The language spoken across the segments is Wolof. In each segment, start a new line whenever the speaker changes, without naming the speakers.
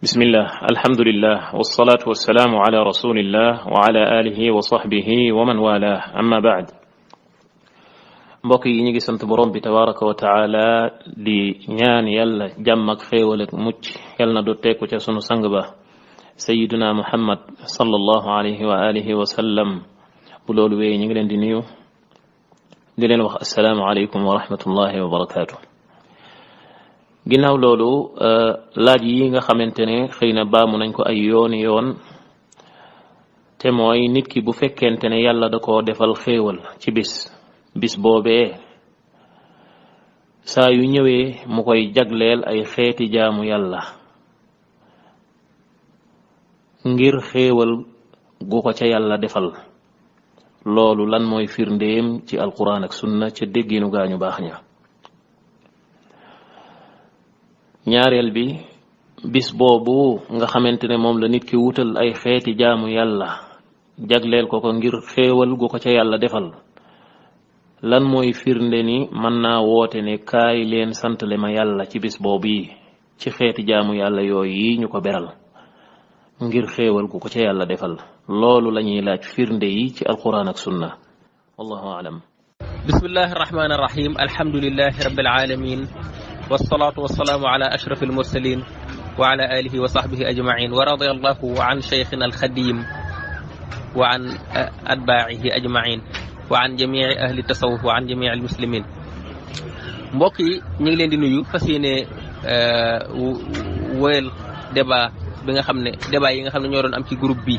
bismillah alhamdulillah wassalatu wassalaamu ala rasulillah wa ala alihi wa sahbihi wa man wala amma baad. mbokk yi ñu ngi sant borom bi tabaraka wa taala di ñaan yàlla jàmm ak xéewal ak mucc yàlla na dotteeku ca sunu sang ba sayyiduna muhammad sallallahu alayhi wa alihi wa sallam. bu loolu wéy ñu ngi leen di nuyu di leen wax assalaamu alaykum wa rahmatullahi wa barakaatu. ginnaaw loolu laaj yi nga xamante ne xëy na baamu nañ ko ay yooni yoon te mooy nit ki bu fekkente ne yàlla da koo defal xéewal ci bis boobee saa yu ñëwee mu koy jagleel ay xeeti jaamu yàlla ngir xéewal gu ko ca yàlla defal. loolu lan mooy firndeem ci alquran ak sunna ca dégginu gaañu baax ña. ñaareel bi bis boobu nga xamante ne moom la nit ki wutal ay xeeti jaamu yàlla jagleel ko ngir xéewal gu ko ca yàlla defal, lan mooy firnde ni mën naa woote ne kaay leen santle ma yàlla ci bis boobu yi ci xeeti jaamu yàlla yooyu yi ñu ko beral ngir xéewal gu ko ca yàlla defal. loolu la ñuy laaj firnde yi ci alquran ak sunna. wallahu alam.
bismillahi arrahmani arrahim alhamdulillahi rabbil alamin wassalatu wassalamu ala ashrafil mursalin wa ala alihi wa sahbihi ajma'in wa radiyallahu an shaykhina alkhadim wa an atba'ihi ajma'in wa an jami'i ahli tasawuf wa an jami'i almuslimin. mbokk yi ñu ngi leen di nuyu fas yéene wóyal débat bi nga xam ne débat yi nga xam ne ñoo doon am ci groupe bi.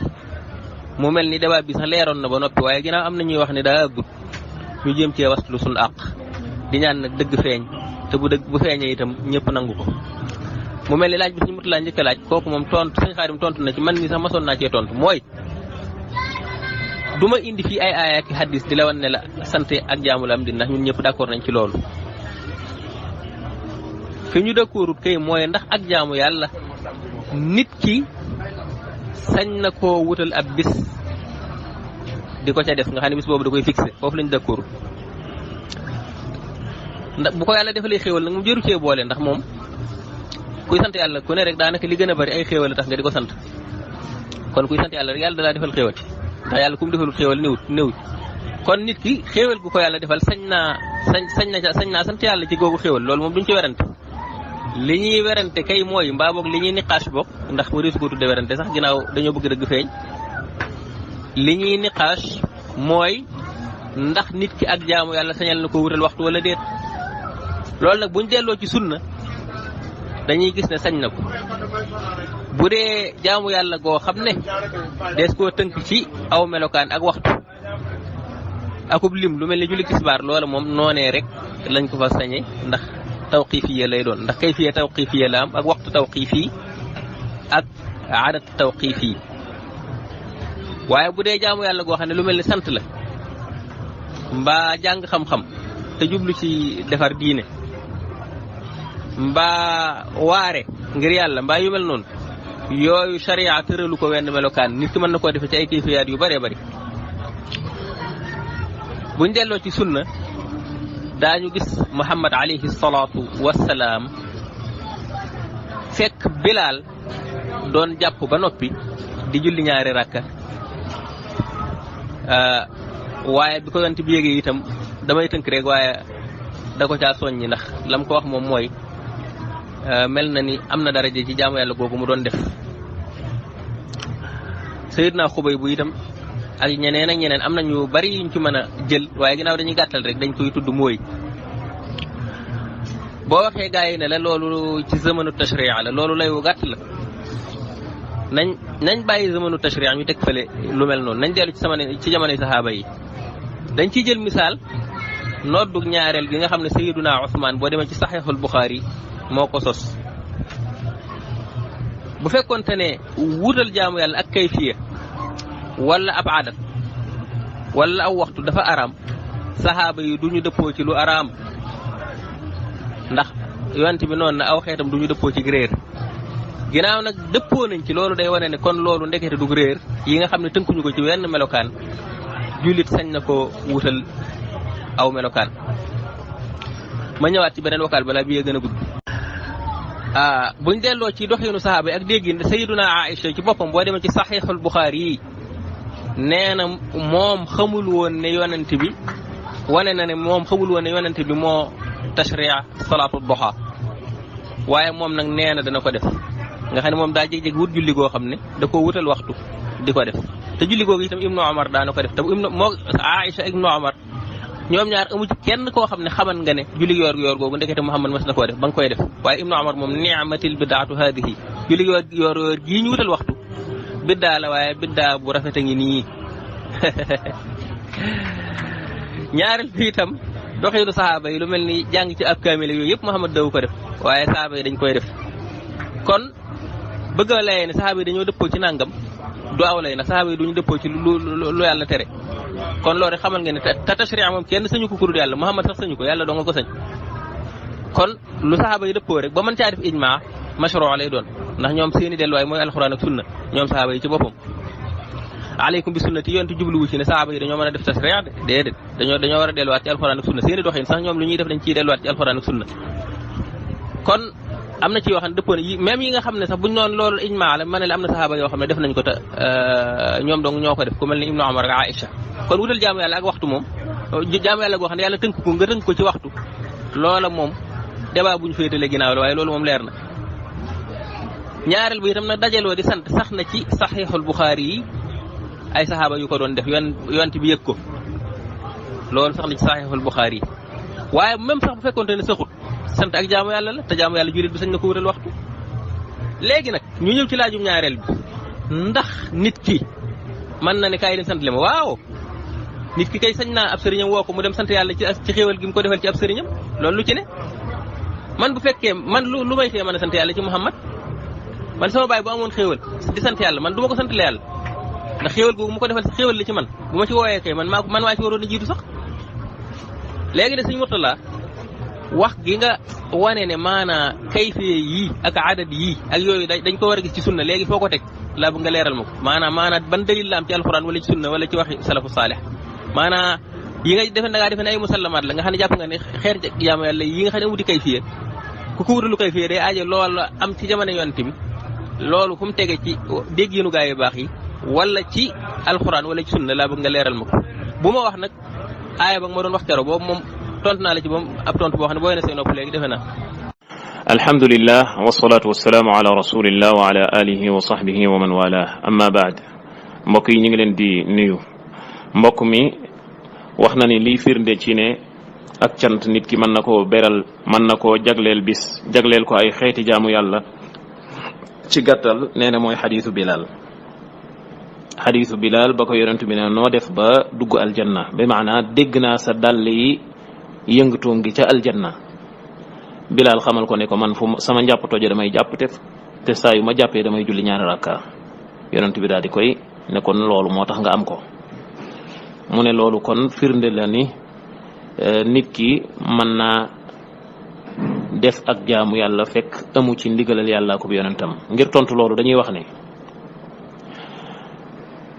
mu mel ni débat bi sax leeroon na ba noppi waaye ginnaaw am na ñuy wax ne daa ëggut ñu jéem cee waslu suñu àq di ñaan nag dëgg feeñ te bu feeñee itam ñëpp nangu ko. mu mel ni laaj bi suñu mut laa njëkk a laaj kooku moom tontu sëñ Xaadim tontu na ci, man mi sax masoon naa cee tontu mooy du ma indi fii ay aaya ak hadis di la wan ne la sant ak jaamu la am di ndax ñun ñëpp d'accord nañ ci loolu. fi ñu d'accordut kay mooy ndax ak jaamu yàlla nit ki sañ na koo wutal ab bis di ko ca def nga xam ne bis boobu da koy fixé, foofu lañ d'accordut. ndax bu ko yàlla defalee xéewal nag mu jëru cee boole, ndax moom kuy sant yàlla ku ne rek daanaka li gën a bari ay xéewal tax nga di ko sant. kon kuy sant yàlla rek yàlla dalaa defal xéewal, ndax yàlla ku mu defalul xéewal néewut kon nit ki xéewal gu ko yàlla defal sañ naa sant yàlla ci googu xéewal. loolu moom duñ ci werante. li ñuy werante kay mooy mbaa boog li ñuy niqaas bokk, ndax mu réesu ko tudde werante sax ginnaaw dañoo bëgg dëgg feeñ. li ñuy niqaas mooy ndax nit ki ak jaamu yàlla sañal na ko wutal waxtu wala déet. loolu nag buñ delloo ci sunna dañuy gis ne sañ na ko. bu dee jaamu yàlla goo xam ne dees koo tënk ci aw melokaan ak waxtu akub lim lu mel ni julli tisbaar, loola moom noonee rek lañ ko fa sañe, ndax tawqifiya lay doon, ndax kayfiya tawqifiya la am ak waxtu tawqifi ak adat tawqifi. waaye bu dee jaamu yàlla goo xam ne lu mel ni sant la mbaa jàng xam-xam te jublu ci defar diine mbaa waare ngir yàlla mbaa yu mel noonu, yooyu sharia tëralu ko wenn melokaan, nit ki mën na koo defe ci ay kayfiyaat yu bëree bëri. buñ delloo ci sunna daañu gis Muhammad alayhi salaatu wassalaam fekk Bilaal doon jàpp ba noppi di julli ñaari rakka. waaye bi ko yonent bi yégee itam damay tënk rek waaye da ko caa soññi, ndax lam ko wax moom mooy mel na ni am na daraja ci jaamu yàlla googu mu doon def. Sayyidna Xubay bu itam ak ñeneen ak ñeneen am na ñu bari yuñ ci mën a jël, waaye ginnaaw dañuy gàttal rek dañ koy tudd mooy. boo waxee gaa yi ne la loolu ci zamanu tashri' la, loolu lay wu gàtt la. nañ bàyyi zamanu tashri' ñu teg fële lu mel noonu, nañ dellu ci jamonoy saxaaba yi. dañ ciy jël misaal noddug ñaareel gi nga xam ne Sayyiduna Usmaan boo demee ci Saxiixul Buxaari moo ko sos. bu fekkoonte ne wutal jaamu yàlla ak kayfiya wala ab adat wala aw waxtu dafa araam, saxaaba yi duñu dëppoo ci lu araam, ndax yonent bi noonu na aw xeetam duñu dëppoo ci réer. ginnaaw nag dëppoo nañ ci loolu day wane ne kon loolu ndekete dug réer yi nga xam ne tënkuñu ko ci wenn melokaan, jullit sañ na ko wutal aw melokaan. ma ñëwaat ci beneen wakaal balaa bi gën a gudd. buñ delloo ci doxinu saxaaba yi ak déggin sayyiduna Aïcha ci boppam boo demee ci saxiixul Buxaari yi nee na moom xamul woon ne yonent bi wane na ne moom xamul woon ne yonent bi moo tashri'a salaatu duha waaye moom nag nee na dana ko def nga xam ne moom daa jeg-jeg wut julli goo xam ne da koo wutal waxtu di ko def te julli googu itam Ibnu Omar daana ko def te moo Aïcha ak Ibnu Omar ñoom ñaar amu ci kenn koo xam ne xaman nga ne julli yoor googu ndekete Muhammad mas na koo def ba nga koy def waaye Ibnu Omar moom ni'matil bid'atu haadihi julli yoor gii ñu wutal waxtu biddaa la waaye biddaa bu rafet a ngi nii ñaareel bi itam doxinu saxaaba yi lu mel ni jàng ci ab kaamil yooyu yëpp Muhammad daw ko def waaye saxaaba yi dañ koy def kon bëgg a layee ne saxaaba yi dañoo dëppoo ci nangam du aw lay ndax saxaaba yi duñu dëppoo ci lu yàlla tere kon loolu rek xamal nga ne te tashri'a moom kenn sañu ko kurut yàlla Muhammad sax sañu ko yàlla doo nga ko sañ kon lu saxaaba yi dëppoo rek ba mën caa def ijmaa mashru' lay doon ndax ñoom seeni delluwaay mooy alxuraan ak sunna ñoom saxaaba yi ci boppam aleykum bi sunnati yonent jubluwu ci ne saxaaba yi dañoo mën a def tashri'a de déedéet dañoo war a delluwaat ci alxuraan ak sunna seeni doxin sax ñoom lu ñuy def dañ ciy delluwaat ci alxuraan ak sunna kon am na ci yoo xam ne dëppoo na yi même yi nga xam ne sax buñ noonu loolu ijmaa la ma ne la am na saxaaba yoo xam ne def nañ ko te ñoom dong ñoo ko def ku mel ni Ibnu Umar ak Aïcha kon wutal jaamu yàlla ak waxtu moom jaamu yàlla goo xam ne yàlla tënk ko nga tënk ko ci waxtu loola moom débat buñ féetale ginnaaw la waaye loolu moom leer na ñaareel bi itam nag dajaloo di sant sax na ci saxiixul Buxaari yi ay saxaaba yu ko doon def yonent bi yëg ko loolu sax na ci saxiixul Buxaari yi waaye même sax bu fekkoonte ne saxut sant ak jaamu yàlla la te jaamu yàlla jullit bi sañ na ko wutal waxtu léegi nag ñu ñëw ci laajum ñaareel bi ndax nit ki mën na ne kaay leen sant le ma waaw nit ki kay sañ naa ab sëriñam woo ko mu dem sant yàlla ci xéewal gi mu ko defal ci ab sëriñam loolu lu ci ne man bu fekkee man lu may tee mën a sant yàlla ci Muhammad man sama baay bu amoon xéewal di sant yàlla man du ma ko sant yàlla ndax xéewal googu mu ko defal xéewal la ci man bu ma ci wooyee kay man maa ci waroon a jiitu sax léegi de Sëñ Murtala wax gi nga wane ne maanaa kayfiye yii ak adad yii ak yooyu dañ ko war a gis ci sunna léegi foo ko teg laa bëgg nga leeral ma ko maanaa ban dalil la am ci alxuraan wala ci sunna wala ci waxi salafu saalih maanaa yi nga defe da ngaa defe ne ay musallamaat la nga xam ne jàpp nga ne xeer jaamu yàlla yi nga xam ne amuti kayfiye ku ko wutalu kayfiye day aaje loolu am ci jamono yonent bi loolu fu mu tege ci dégg yéenu gaa yu baax yi wala ci alxuraan wala ci sunna laa bëgg nga leeral ma ko bu ma wax nag aaya ba nga ma doon wax kero boobu moom tontu naa la ci moom ab tontu boo xam ne booy na say nopp léegi defe naa
alhamdulillah wasalaatu wasalaamu ala rasulillah wa ala alihi wa sahbihi wa man wala amma baad mbokk yi ñu ngi leen di nuyu mbokk mi wax na ni liy firnde ci ne ak cant nit ki mën na koo beral mën na koo jagleel bis jagleel ko ay xeeti jaamu yàlla ci gàttal nee na mooy xadiisu Bilal ba ko yonent bi ne noo def ba dugg aljanna bi maanaa dégg naa sa dàll yi yëngatu ngi ca aljanna Bilal xamal ko ne ko man fu sama njàpp toje damay jàpp te saa yu ma jàppee damay julli 2 rakka yonent bi daal di koy ne kon loolu moo tax nga am ko mu ne loolu kon firnde la ni nit ki mën naa def ak jaamu yàlla fekk amu ci ndigalal yàlla ko bi yonentam ngir tontu loolu dañuy wax ne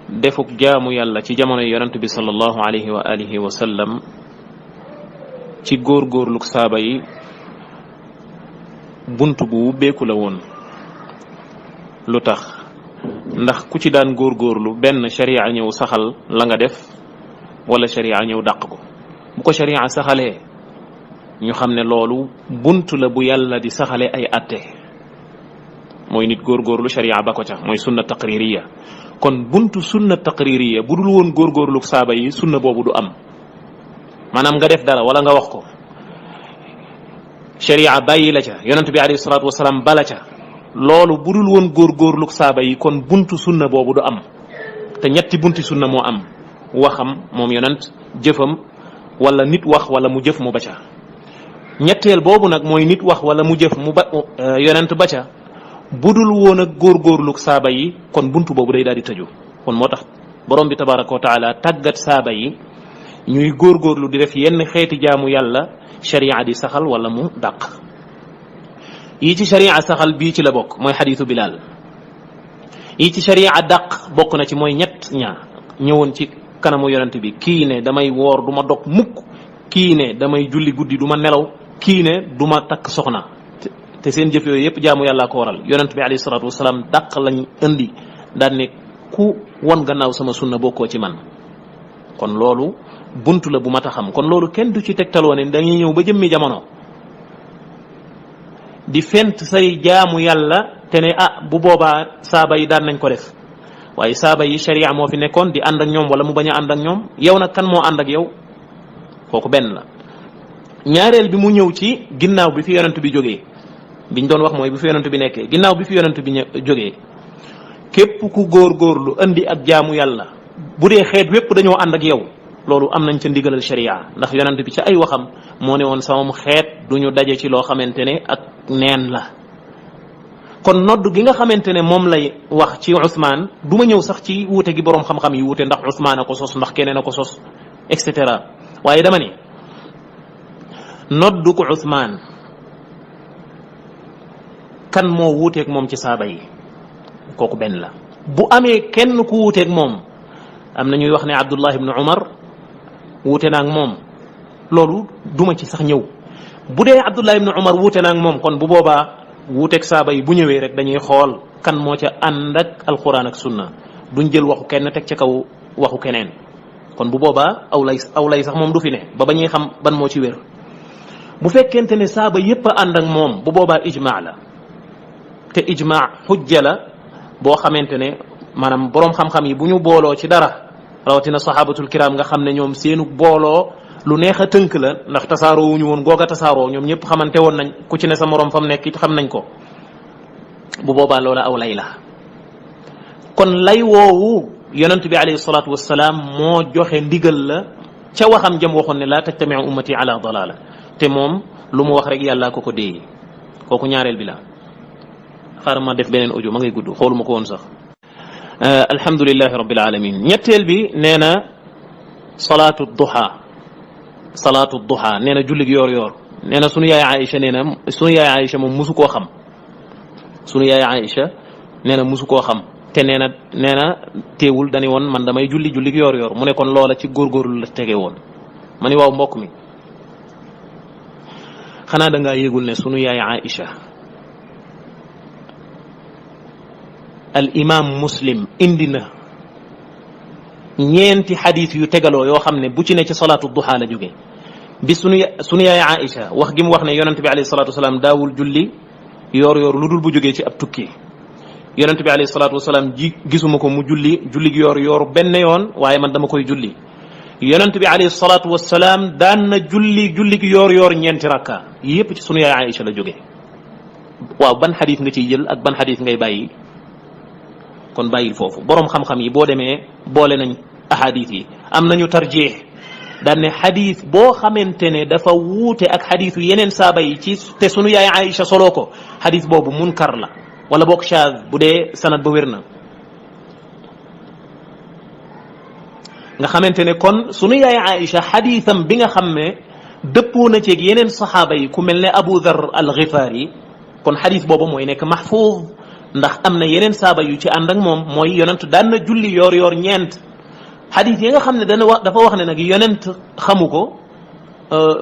defuk jaamu yàlla ci jamono yonent bi sallallahu alayhi wa alihi wa sallam ci góorgóorlu saaba yi bunt bu ubbeeku la woon lu tax ndax ku ci daan góorgóorlu benn sharia ñëw saxal la nga def wala sharia ñëw dàq ko bu ko sharia saxalee ñu xam ne loolu bunt la bu yàlla di saxale ay atte mooy nit góorgóorlu sharia ba ko ca mooy sunna taqririya kon buntu sunna taqririya bu dul woon góorgóorlu saaba yi sunna boobu du am maanaam nga def dara wala nga wax ko sharia bàyyi la ca yonent bi alayhi salaatu wasalaam bala ca loolu bu dul woon góorgóorlu saaba yi kon buntu sunna boobu du am te ñetti bunti sunna moo am waxam moom yonent jëfam wala nit wax wala mu jëf mu ba ca ñetteel boobu nag mooy nit wax wala mu jëf mu ba yonent ba ca budul woon ak góorgóorlu saaba yi kon buntu boobu day daal di tëju kon moo tax borom bi tabaraka wa taala tàggat saaba yi ñuy góorgóorlu di def yenn xeeti jaamu yàlla sharia di saxal wala mu dàq yi ci sharia saxal bii ci la bokk mooy xadiisu Bilal yi ci sharia dàq bokk na ci mooy ñett ñëwoon ci kanamu yonent bi kii ne damay woor du ma dog mukk kii ne damay julli guddi du ma nelaw kii ne du ma takk soxna te te seen jëf yooyu yëpp jaamu yàllaa ko waral yonent bi alayhi salaatu wasalaam dàq lañ indi daan ne ku won gannaaw sama sunna bokkoo ci man. kon loolu buntu la bu mat a xam kon loolu kenn du ci tegtaloo ne dañuy ñëw ba jëmmi jamono di fent say jaamu yàlla te ne bu boobaa saaba yi daan nañ ko def waaye saaba yi sharia moo fi nekkoon di ànd ak ñoom wala mu bañ a ànd ak ñoom yow nag kan moo ànd ak yow kooku benn la. ñaareel bi mu ñëw ci ginnaaw bi fi yonent bi jógee biñ doon wax mooy bi fi yonent bi nekkee ginnaaw bi fi yonent bi jógee képp ku góorgóorlu andi ak jaamu yàlla bu dee xeet wépp dañoo ànd ak yow loolu am nañ ca ndigalal sharia ndax yonent bi ca ay waxam moo ne woon sama xeet duñu daje ci loo xamante ne ak neen la. kon nodd gi nga xamante ne moom lay wax ci Ousmane du ma ñëw sax ci wuute gi boroom xam-xam yi wuute ndax Ousmane a ko sos ndax keneen a ko sos et cetera waaye dama ne noddu ko Ousmane kan moo wuuteeg moom ci saaba yi kooku benn la. bu amee kenn ku wuuteeg moom am na ñuy wax ne Abdullah ibn Umar wuute na ak moom loolu duma ci sax ñëw bu dee Abdullah ibn Umar wuute na ak moom kon bu boobaa wuuteeg saaba yi bu ñëwee rek dañuy xool kan moo ca ànd ak alquran ak sunna duñ jël waxu kenn teg ca kaw waxu keneen kon bu boobaa aw lay sax moom du fi ne ba ñuy xam ban moo ci wér. bu fekkente ne saaba yépp a ànd ak moom bu boobaa ijmaa la te ijmaa xujja la boo xamante ne maanaam boroom xam-xam yi bu ñu booloo ci dara rawatina sahabatul kiram nga xam ne ñoom seenu booloo lu neex a tënk la ndax tasaaroo wuñu woon googa tasaaroo ñoom ñëpp xamante woon nañ ku ci ne sa morom fa mu nekk it xam nañ ko bu boobaa loola aw lay la. kon lay woowu yonent bi alayhi salaatu wassalaam moo joxe ndigal la ca waxam jëm waxoon ne laa tajtamiu ummati ala dalala te moom lu mu wax rek yàlla ko déey kooku ñaareel bi la. xaaral ma def beneen audio ma ngay gudd xooluma ko woon sax. alhamdulillahi rabbil alamin ñetteel bi nee na salaatu duha nee na jullig yoor nee na sunu yaay Aïcha moom musu koo xam sunu yaay Aïcha nee na musu koo xam te nee na teewul dani woon man damay jullig yoor mu ne kon loola ci góorgóorlu la tege woon. ma ni waaw mbokk mi xanaa da ngaa yëgul ne sunu yaay Aïcha al imam Muslim indi na ñeenti xadis yu tegaloo yoo xam ne bu ci ne ci salaatu duha la jóge bi sunu yaay Aïcha wax gi mu wax ne yonent bi alayhi salaatu wasalaam daawul julli yoor lu dul bu jógee ci ab tukki yonent bi alayhi salaatu wasalaam gisuma ko mu julli yoor benn yoon waaye man dama koy julli yonent bi alayhi salaatu wasalaam daan na julli yoor ñeenti rakka yépp ci sunu yaay Aïcha la jóge waaw ban xadis nga ciy jël ak ban xadis ngay bàyyi kon bàyyil foofu boroom xam-xam yi boo demee boole nañ ahadis yi am nañu tarjih daan ne xadis boo xamante ne dafa wuute ak xadisu yeneen saaba yi ci te sunu yaay Aïcha soloo ko xadis boobu munkar la wala boog shaaz bu dee sanad ba wér na nga xamante ne kon sunu yaay Aïcha xadisam bi nga xam ne dëppoo na ceeg yeneen saxaaba yi ku mel ne Abu Dhar al-Ghifari kon xadis boobu mooy nekk mahfuz ndax am na yeneen saaba yu ci ànd ak moom mooy yonent daan na julli yoor ñeent xadis yi nga xam ne dafa wax ne nag yonent xamu ko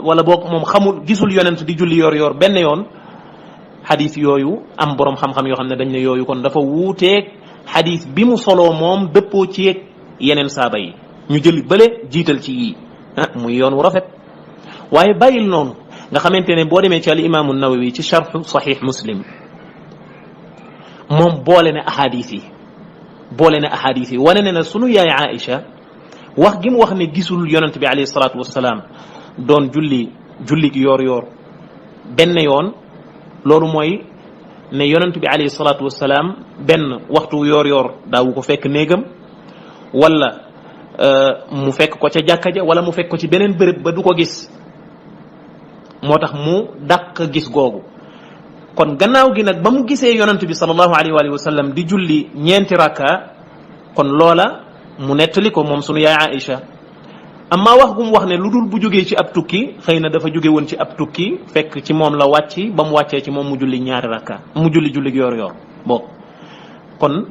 wala boog moom gisul yonent di julli yoor benn yoon xadis yooyu am boroom xam-xam yoo xam ne dañ ne yooyu kon dafa wuuteeg xadis bi mu soloo moom dëppoo ci yeneen saaba yi ñu jël bële jiital ci yii muy yoon wu rafet waaye bàyyil noonu nga xamante ne boo demee ci al imaamu Nawawi ci sharh Sahih Muslim moom boole na ahadis yi wane ne na sunu yaay Aïcha wax gi mu wax ne gisul yonent bi alayhi salaatu wassalaam doon julli yoor benn yoon loolu mooy ne yonent bi alayhi salaatu wassalaam benn waxtu yoor daawu ko fekk néegam wala mu fekk ko ca jàkka ja wala mu fekk ko ci beneen bërëb ba du ko gis moo tax mu dàq gis googu kon gannaaw gi nag ba mu gisee yonent bi sallallahu alayhi wa sallam di julli ñeenti rakka kon loola mu nettali ko moom sunu yaay Aïcha amma wax gu mu wax ne lu dul bu jógee ci ab tukki xëy na dafa jóge woon ci ab tukki fekk ci moom la wàcc ba mu wàccee ci moom mu julli ñaari rakka mu julli yoor bokk kon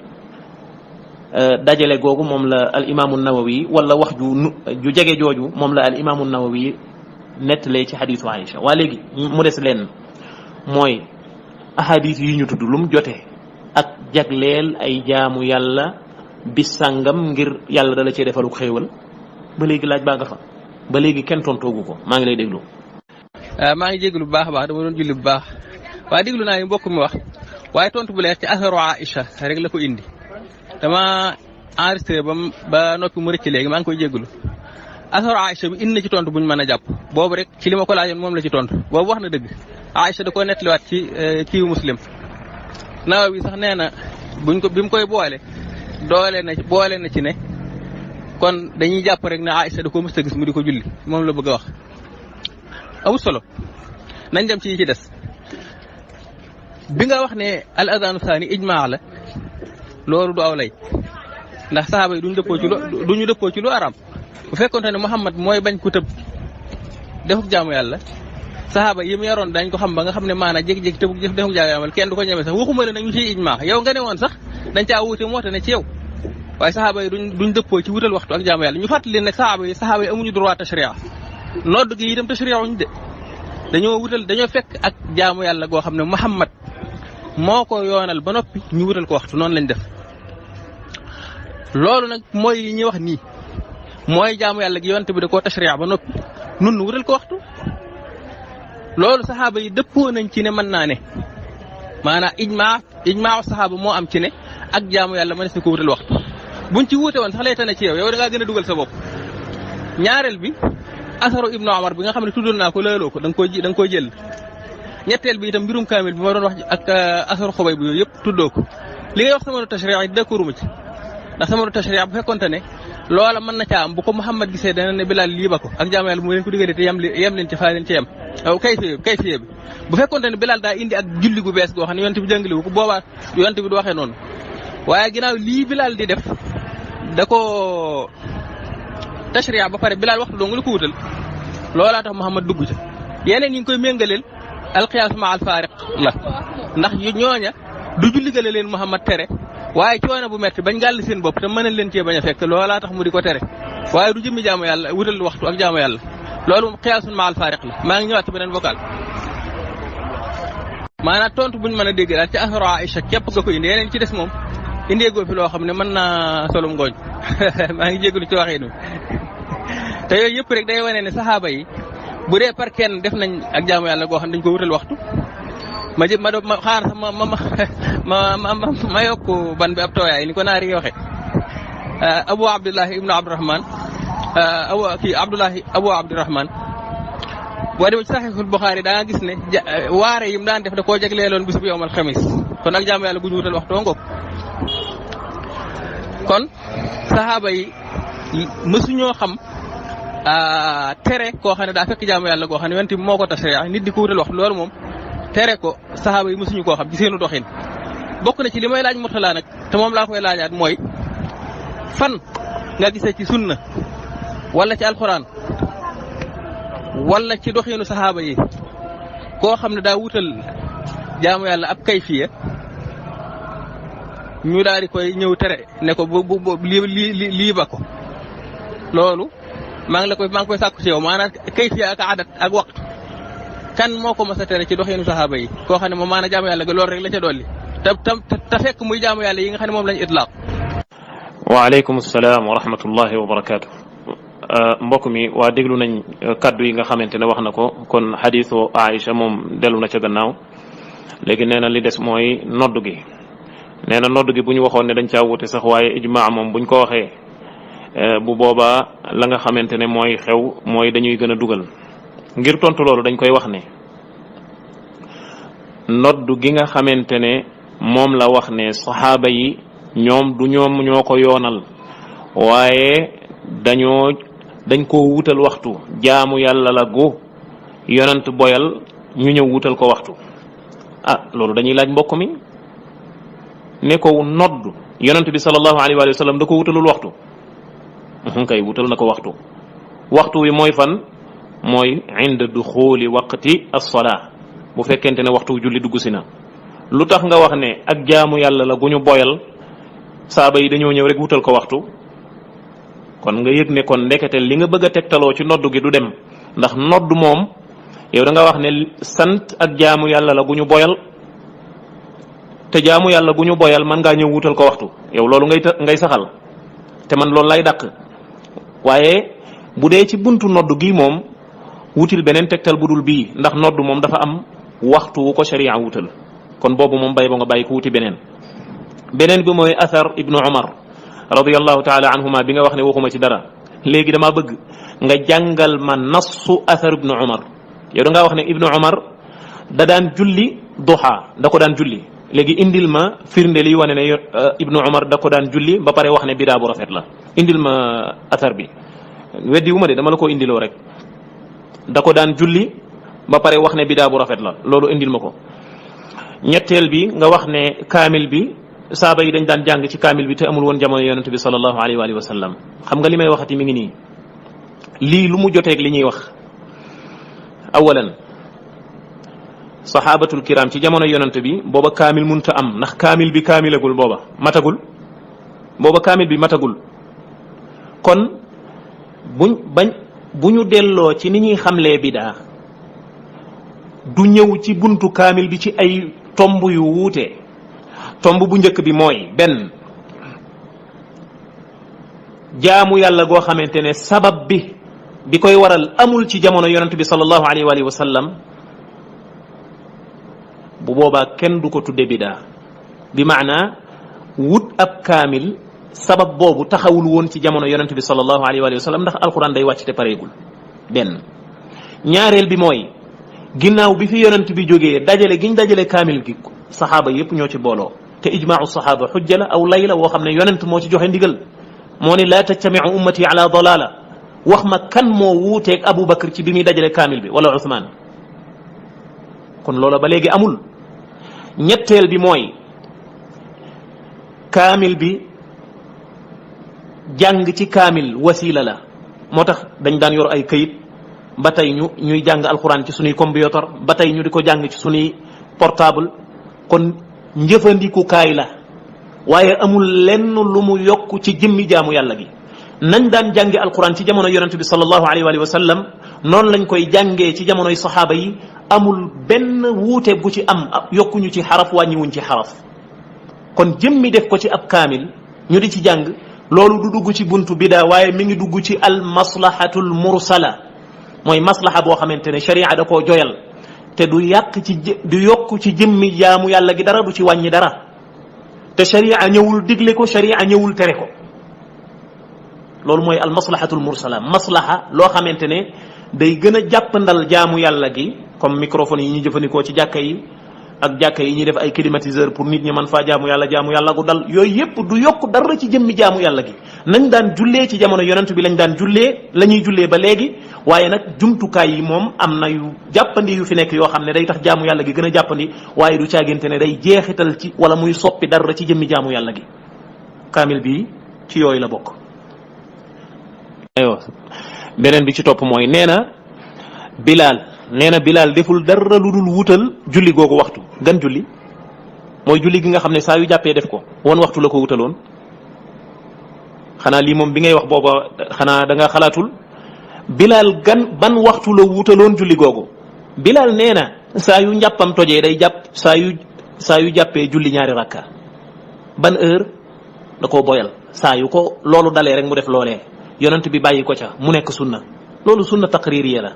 dajale googu moom la al imaamu Nawawi wala wax ju jege jooju moom la al imaamu Nawawi nettalee ci xadiisu Aïcha waa léegi mu des leen mooy ahadis yi ñu tudd lu mu jote ak jagleel ay jaamu yàlla bis sàngam ngir yàlla dala cee defalu xéewal ba léegi laaj baa nga fa ba léegi kenn tontoogu ko maa ngi lay déglu.
maa ngi jéglu bu baax a baax dama doon julli bu baax waaye déglu naa yi mbokk mi wax waaye tontu bu leer ci asaru Aïcha rek la ko indi dama enregistré ba noppi mu rëcc léegi maa ngi koy jéglu asaru Aïcha bi indi na ci tontu buñ mën a jàpp boobu rek ci li ma ko laajoon moom la ci tontu boobu wax na dëgg Aïcha da koo nettaliwaat ci kiiwu Muslim Nawawi sax nee na bi mu koy boole na ci ne kon dañuy jàpp rek ne Aïcha da koo mës a gis mu di ko julli moom la bëgg a wax amul solo nañ dem ci yi ci des bi nga wax ne al adanu saani ijmaa la loolu du aw lay ndax saxaaba yi duñu dëppoo ci lu araam bu fekkonte ne Muhammad mooy bañ ku tëb defuk jaamu yàlla saxaaba yi mu yaroon dañ ko xam ba nga xam ne maanaam jékki-jékki tëbuk defuk jaamu yàlla kenn du ko ñeme sax waxuma la nag ñu ciy ijmaa yow nga ne woon sax dañ caa wuute moo tax ne ci yow waaye saxaaba yi duñ dëppoo ci wutal waxtu ak jaamu yàlla ñu fàttali leen nag saxaaba yi amuñu droit tashri'a nodd gi itam tashri'a wuñ de dañoo fekk ak jaamu yàlla goo xam ne Muhammad moo ko yoonal ba noppi ñu wutal ko waxtu noonu lañ def loolu nag mooy li ñuy wax nii mooy jaamu yàlla gi yonte bi da koo tashri'a ba noppi nun wutal ko waxtu loolu saxaaba yi dëppoo nañ ci ne mën naa ne maanaam ijmaa saxaaba moo am ci ne ak jaamu yàlla mënees na ko wutal waxtu buñ ci wuute woon sax lay tane ci yow da ngaa gën a dugal sa bopp ñaareel bi asaru ibnu Umar bi nga xam ne tuddoon naa ko laaloo ko da nga koy jël ñetteel bi itam mbirum kaamil bi ma doon wax ak asaru xobay bi yooyu yëpp tuddoo ko li ngay wax sama tashri'a yi d'accorduma ci ndax sama tashri'a bu fekkonte ne loola mën na caa am bu ko Muhammad gisee dana ne Bilaal lii ba ko ak jaamu yàlla mu leen ko diggante te yem leen ci faa leen ci yem kayfiye bi bu fekkonte ne Bilaal daa indi ak julli gu bees goo xam ne yonte bi jàngale ko boobaa yonte bi du waxee noonu waaye ginnaaw lii Bilaal di def da ko tashri'a ba pare Bilaal waxtu dong la ko wutal loolaa tax Muhammad dugg ca yeneen yi ngi koy méngaleel alqiyaas ma al faariq la ndax ñooña du julli gale leen Muhammad tere waaye coono bu metti bañ gàll seen bopp te mën leen cee bañ a fekk loolaa tax mu di ko tere waaye du jëmmi jaamu yàlla wutal waxtu ak jaamu yàlla loolu moom qiyaasun ma al faariq la maa ngi ñëwaat ci beneen vocal maanaam tontu buñ mën a dégg daal ci asaru Aïcha képp nga ko indi yeneen ci des moom indeegoo fi loo xam ne mën naa solum ngooñ maa ngi jégalu ci waxee te yooyu yëpp rek day wane ne saxaaba yi bu dee par kenn def nañ ak jaamu yàlla goo xam ne dañ ko wutal waxtu ma xaar sax ma yokk ban bi ab tooyaay ni ko naari waxe Abu Abdullahi ibnu Abdurahman Abu Abdurahman boo demee ci Saxiixul Buxaari da nga gis ne waare yim daan def da koo jagleeloon bis bu yawmal xamis kon ak jaamu yàlla gu ñu wutal waxtu ngoog kon saxaaba yi mësuñoo xam tere koo xam ne daa fekk jaamu yàlla goo xam ne yonent bi moo ko tashri'a nit di ko wutal waxtu loolu moom tere ko saxaaba yi mësuñu koo xam ci seenu doxin bokk na ci li may laaj Murtala nag te moom laa koy laajaat mooy fan nga gisee ci sunna wala ci alxuraan wala ci doxinu saxaaba yi koo xam ne daa wutal jaamu yàlla ab kayfiya ñu daal di koy ñëw tere ne ko lii ba ko loolu maa ngi koy sàkku ci yow maanaam kayfiya ak adat ak waxtu kan moo ko mës a tere ci doxinu saxaaba yi koo xam ne moom maanaam jaamu yàlla ga loolu rek la ca dolli te fekk muy jaamu yàlla yi nga xam ne moom lañu itlaaq.
waaleykum salaam wa rahmatullahi wa barakaatu. mbokk mi waa déglu nañ kaddu yi nga xamante ne wax na ko kon xadiisu Aïcha moom dellu na ca gannaaw léegi nee na li des mooy noddu gi nee na noddu gi bu ñu waxoon ne dañ caa wute sax waaye ijmaa moom buñ ko waxee bu boobaa la nga xamante ne mooy xew mooy dañuy gën a dugal ngir tontu loolu dañ koy wax ne noddu gi nga xamante ne moom la wax ne saxaaba yi ñoom du ñoom ñoo ko yoonal waaye dañ ko wutal waxtu jaamu yàlla la gu yonent boyal ñu ñëw wutal ko waxtu loolu dañuy laaj mbokk mi ne ko nodd yonent bi sallallahu alayhi wa sallam da ko wutalul waxtu kay wutal na ko waxtu wi mooy fan mooy inda duxuli waqti as-salaa bu fekkente ne waxtu julli dugg si na lu tax nga wax ne ak jaamu yàlla la gu ñu boyal saaba yi dañoo ñëw rek wutal ko waxtu kon nga yëg ne kon ndekete li nga bëgg a tegtaloo ci noddu gi du dem ndax noddu moom yow da nga wax ne sant ak jaamu yàlla la gu ñu boyal te jaamu yàlla gu ñu boyal man ngaa ñëw wutal ko waxtu yow loolu ngay saxal te man loolu lay dàq. waaye bu dee ci buntu nodd gi moom wutil beneen tegtal bu dul bii ndax nodd moom dafa am waxtu wu ko sharia wutal kon boobu moom bay ba nga bàyyi ko wuti beneen bi mooy athar ibnu umar radiyallahu taala anhuma bi nga wax ne waxuma ci dara léegi dama bëgg nga jàngal ma nassu athar ibnu umar yow da ngaa wax ne ibnu umar da daan julli duha da ko daan julli léegi indil ma firnde li wane ne ibnu umar da ko daan julli ba pare wax ne bidaa bu rafet la indil ma athar bi weddi wu ma de dama la ko indiloo rek da ko daan julli ba pare wax ne bidaa bu rafet la loolu indil ma ko. ñetteel bi nga wax ne kaamil bi saaba yi dañ daan jàng ci kaamil bi te amul woon jamono yonente bi sallallahu alayhi wa sallam xam nga li may waxati mi ngi nii lii lu mu joteeg li ñuy wax awalan saxaabatul kiram ci jamono yonente bi booba kaamil munta am ndax kaamil bi kaamilagul booba kaamil bi matagul kon bu ñu delloo ci ni ñuy xamlee bidaa du ñëw ci buntu kaamil bi ci ay tomb yu wuute tomb bu njëkk bi mooy benn jaamu yàlla goo xamante ne sabab bi koy waral amul ci jamono yonent bi sallallahu alayhi wa sallam bu boobaa kenn du ko tudde bidaa bi maana wut ab kaamil sabab boobu taxawul woon ci jamono yonent bi sallallahu alayhi wa sallam ndax alquran day wàcc te pareegul benn ñaareel bi mooy ginnaaw bi fi yonent bi jógee dajale giñ dajale kaamil gi saxaaba yépp ñoo ci booloo te ijmaau saxaaba xujja la aw lay la woo xam ne yonent moo ci joxe ndigal moo ni laa tajtamiu ummati ala dalala wax ma kan moo wuuteeg Abu Bakr ci bi muy dajale kaamil bi wala Usmaan kon loola ba léegi amul ñetteel bi mooy kaamil bi jàng ci kaamil wasiila la moo tax dañ daan yor ay këyit ba tey ñuy jàng alxuraan ci suñuy computer ba tey ñu di ko jàng ci suñuy portable kon njëfandikukaay la waaye amul lenn lu mu yokk ci jëmmi jaamu yàlla gi nañ daan jànge alxuraan ci jamono yonente bi sallallahu alayhi wa sallam noonu lañ koy jàngee ci jamonoy saxaaba yi amul benn wuute gu ci am yokkuñu ci xaraf wàññiwuñ ci xaraf kon jëmmi def ko ci ab kaamil ñu di ci jàng loolu du dugg ci buntu bidaa waaye mi ngi dugg ci al maslahatul mursala mooy maslaha boo xamante ne sharia da koo joyal te du yokk ci jëmmi jaamu yàlla gi dara du ci wàññi dara te sharia ñëwul digle ko sharia ñëwul tere ko loolu mooy al maslahatul mursala maslaha loo xamante ne day gën a jàppandal jaamu yàlla gi comme microphone yi ñuy jëfandikoo ci jàkka yi ak jàkka yi ñuy def ay climatiseur pour nit ñi mën faa jaamu yàlla gu dal yooyu yépp du yokk dara ci jëmmi jaamu yàlla gi nañ daan jullee ci jamono yonent bi lañ daan jullee la ñuy jullee ba léegi waaye nag jumtukaay yi moom am na yu jàppandi yu fi nekk yoo xam ne day tax jaamu yàlla gi gën a jàppandi waaye du caaginte ne day jeexital ci wala muy soppi dara ci jëmmi jaamu yàlla gi kaamil bi ci yooyu la bokk. aywa beneen bi ci topp mooy nee na Bilaal deful dara lu dul wutal julli googu waxtu gan julli mooy julli gi nga xam ne saa yu jàppee def ko woon waxtu la ko wutaloon xanaa lii moom bi ngay wax booba xanaa da nga xalaatul Bilaal ban waxtu la wutaloon julli googu Bilaal nee na saa yu njàppam tojee day jàpp saa yu jàppee julli ñaari rakka ban heure da koo boyal saa yu ko loolu dalee rek mu def loolee yonent bi bàyyi ko ca mu nekk sunna loolu sunna taqririya la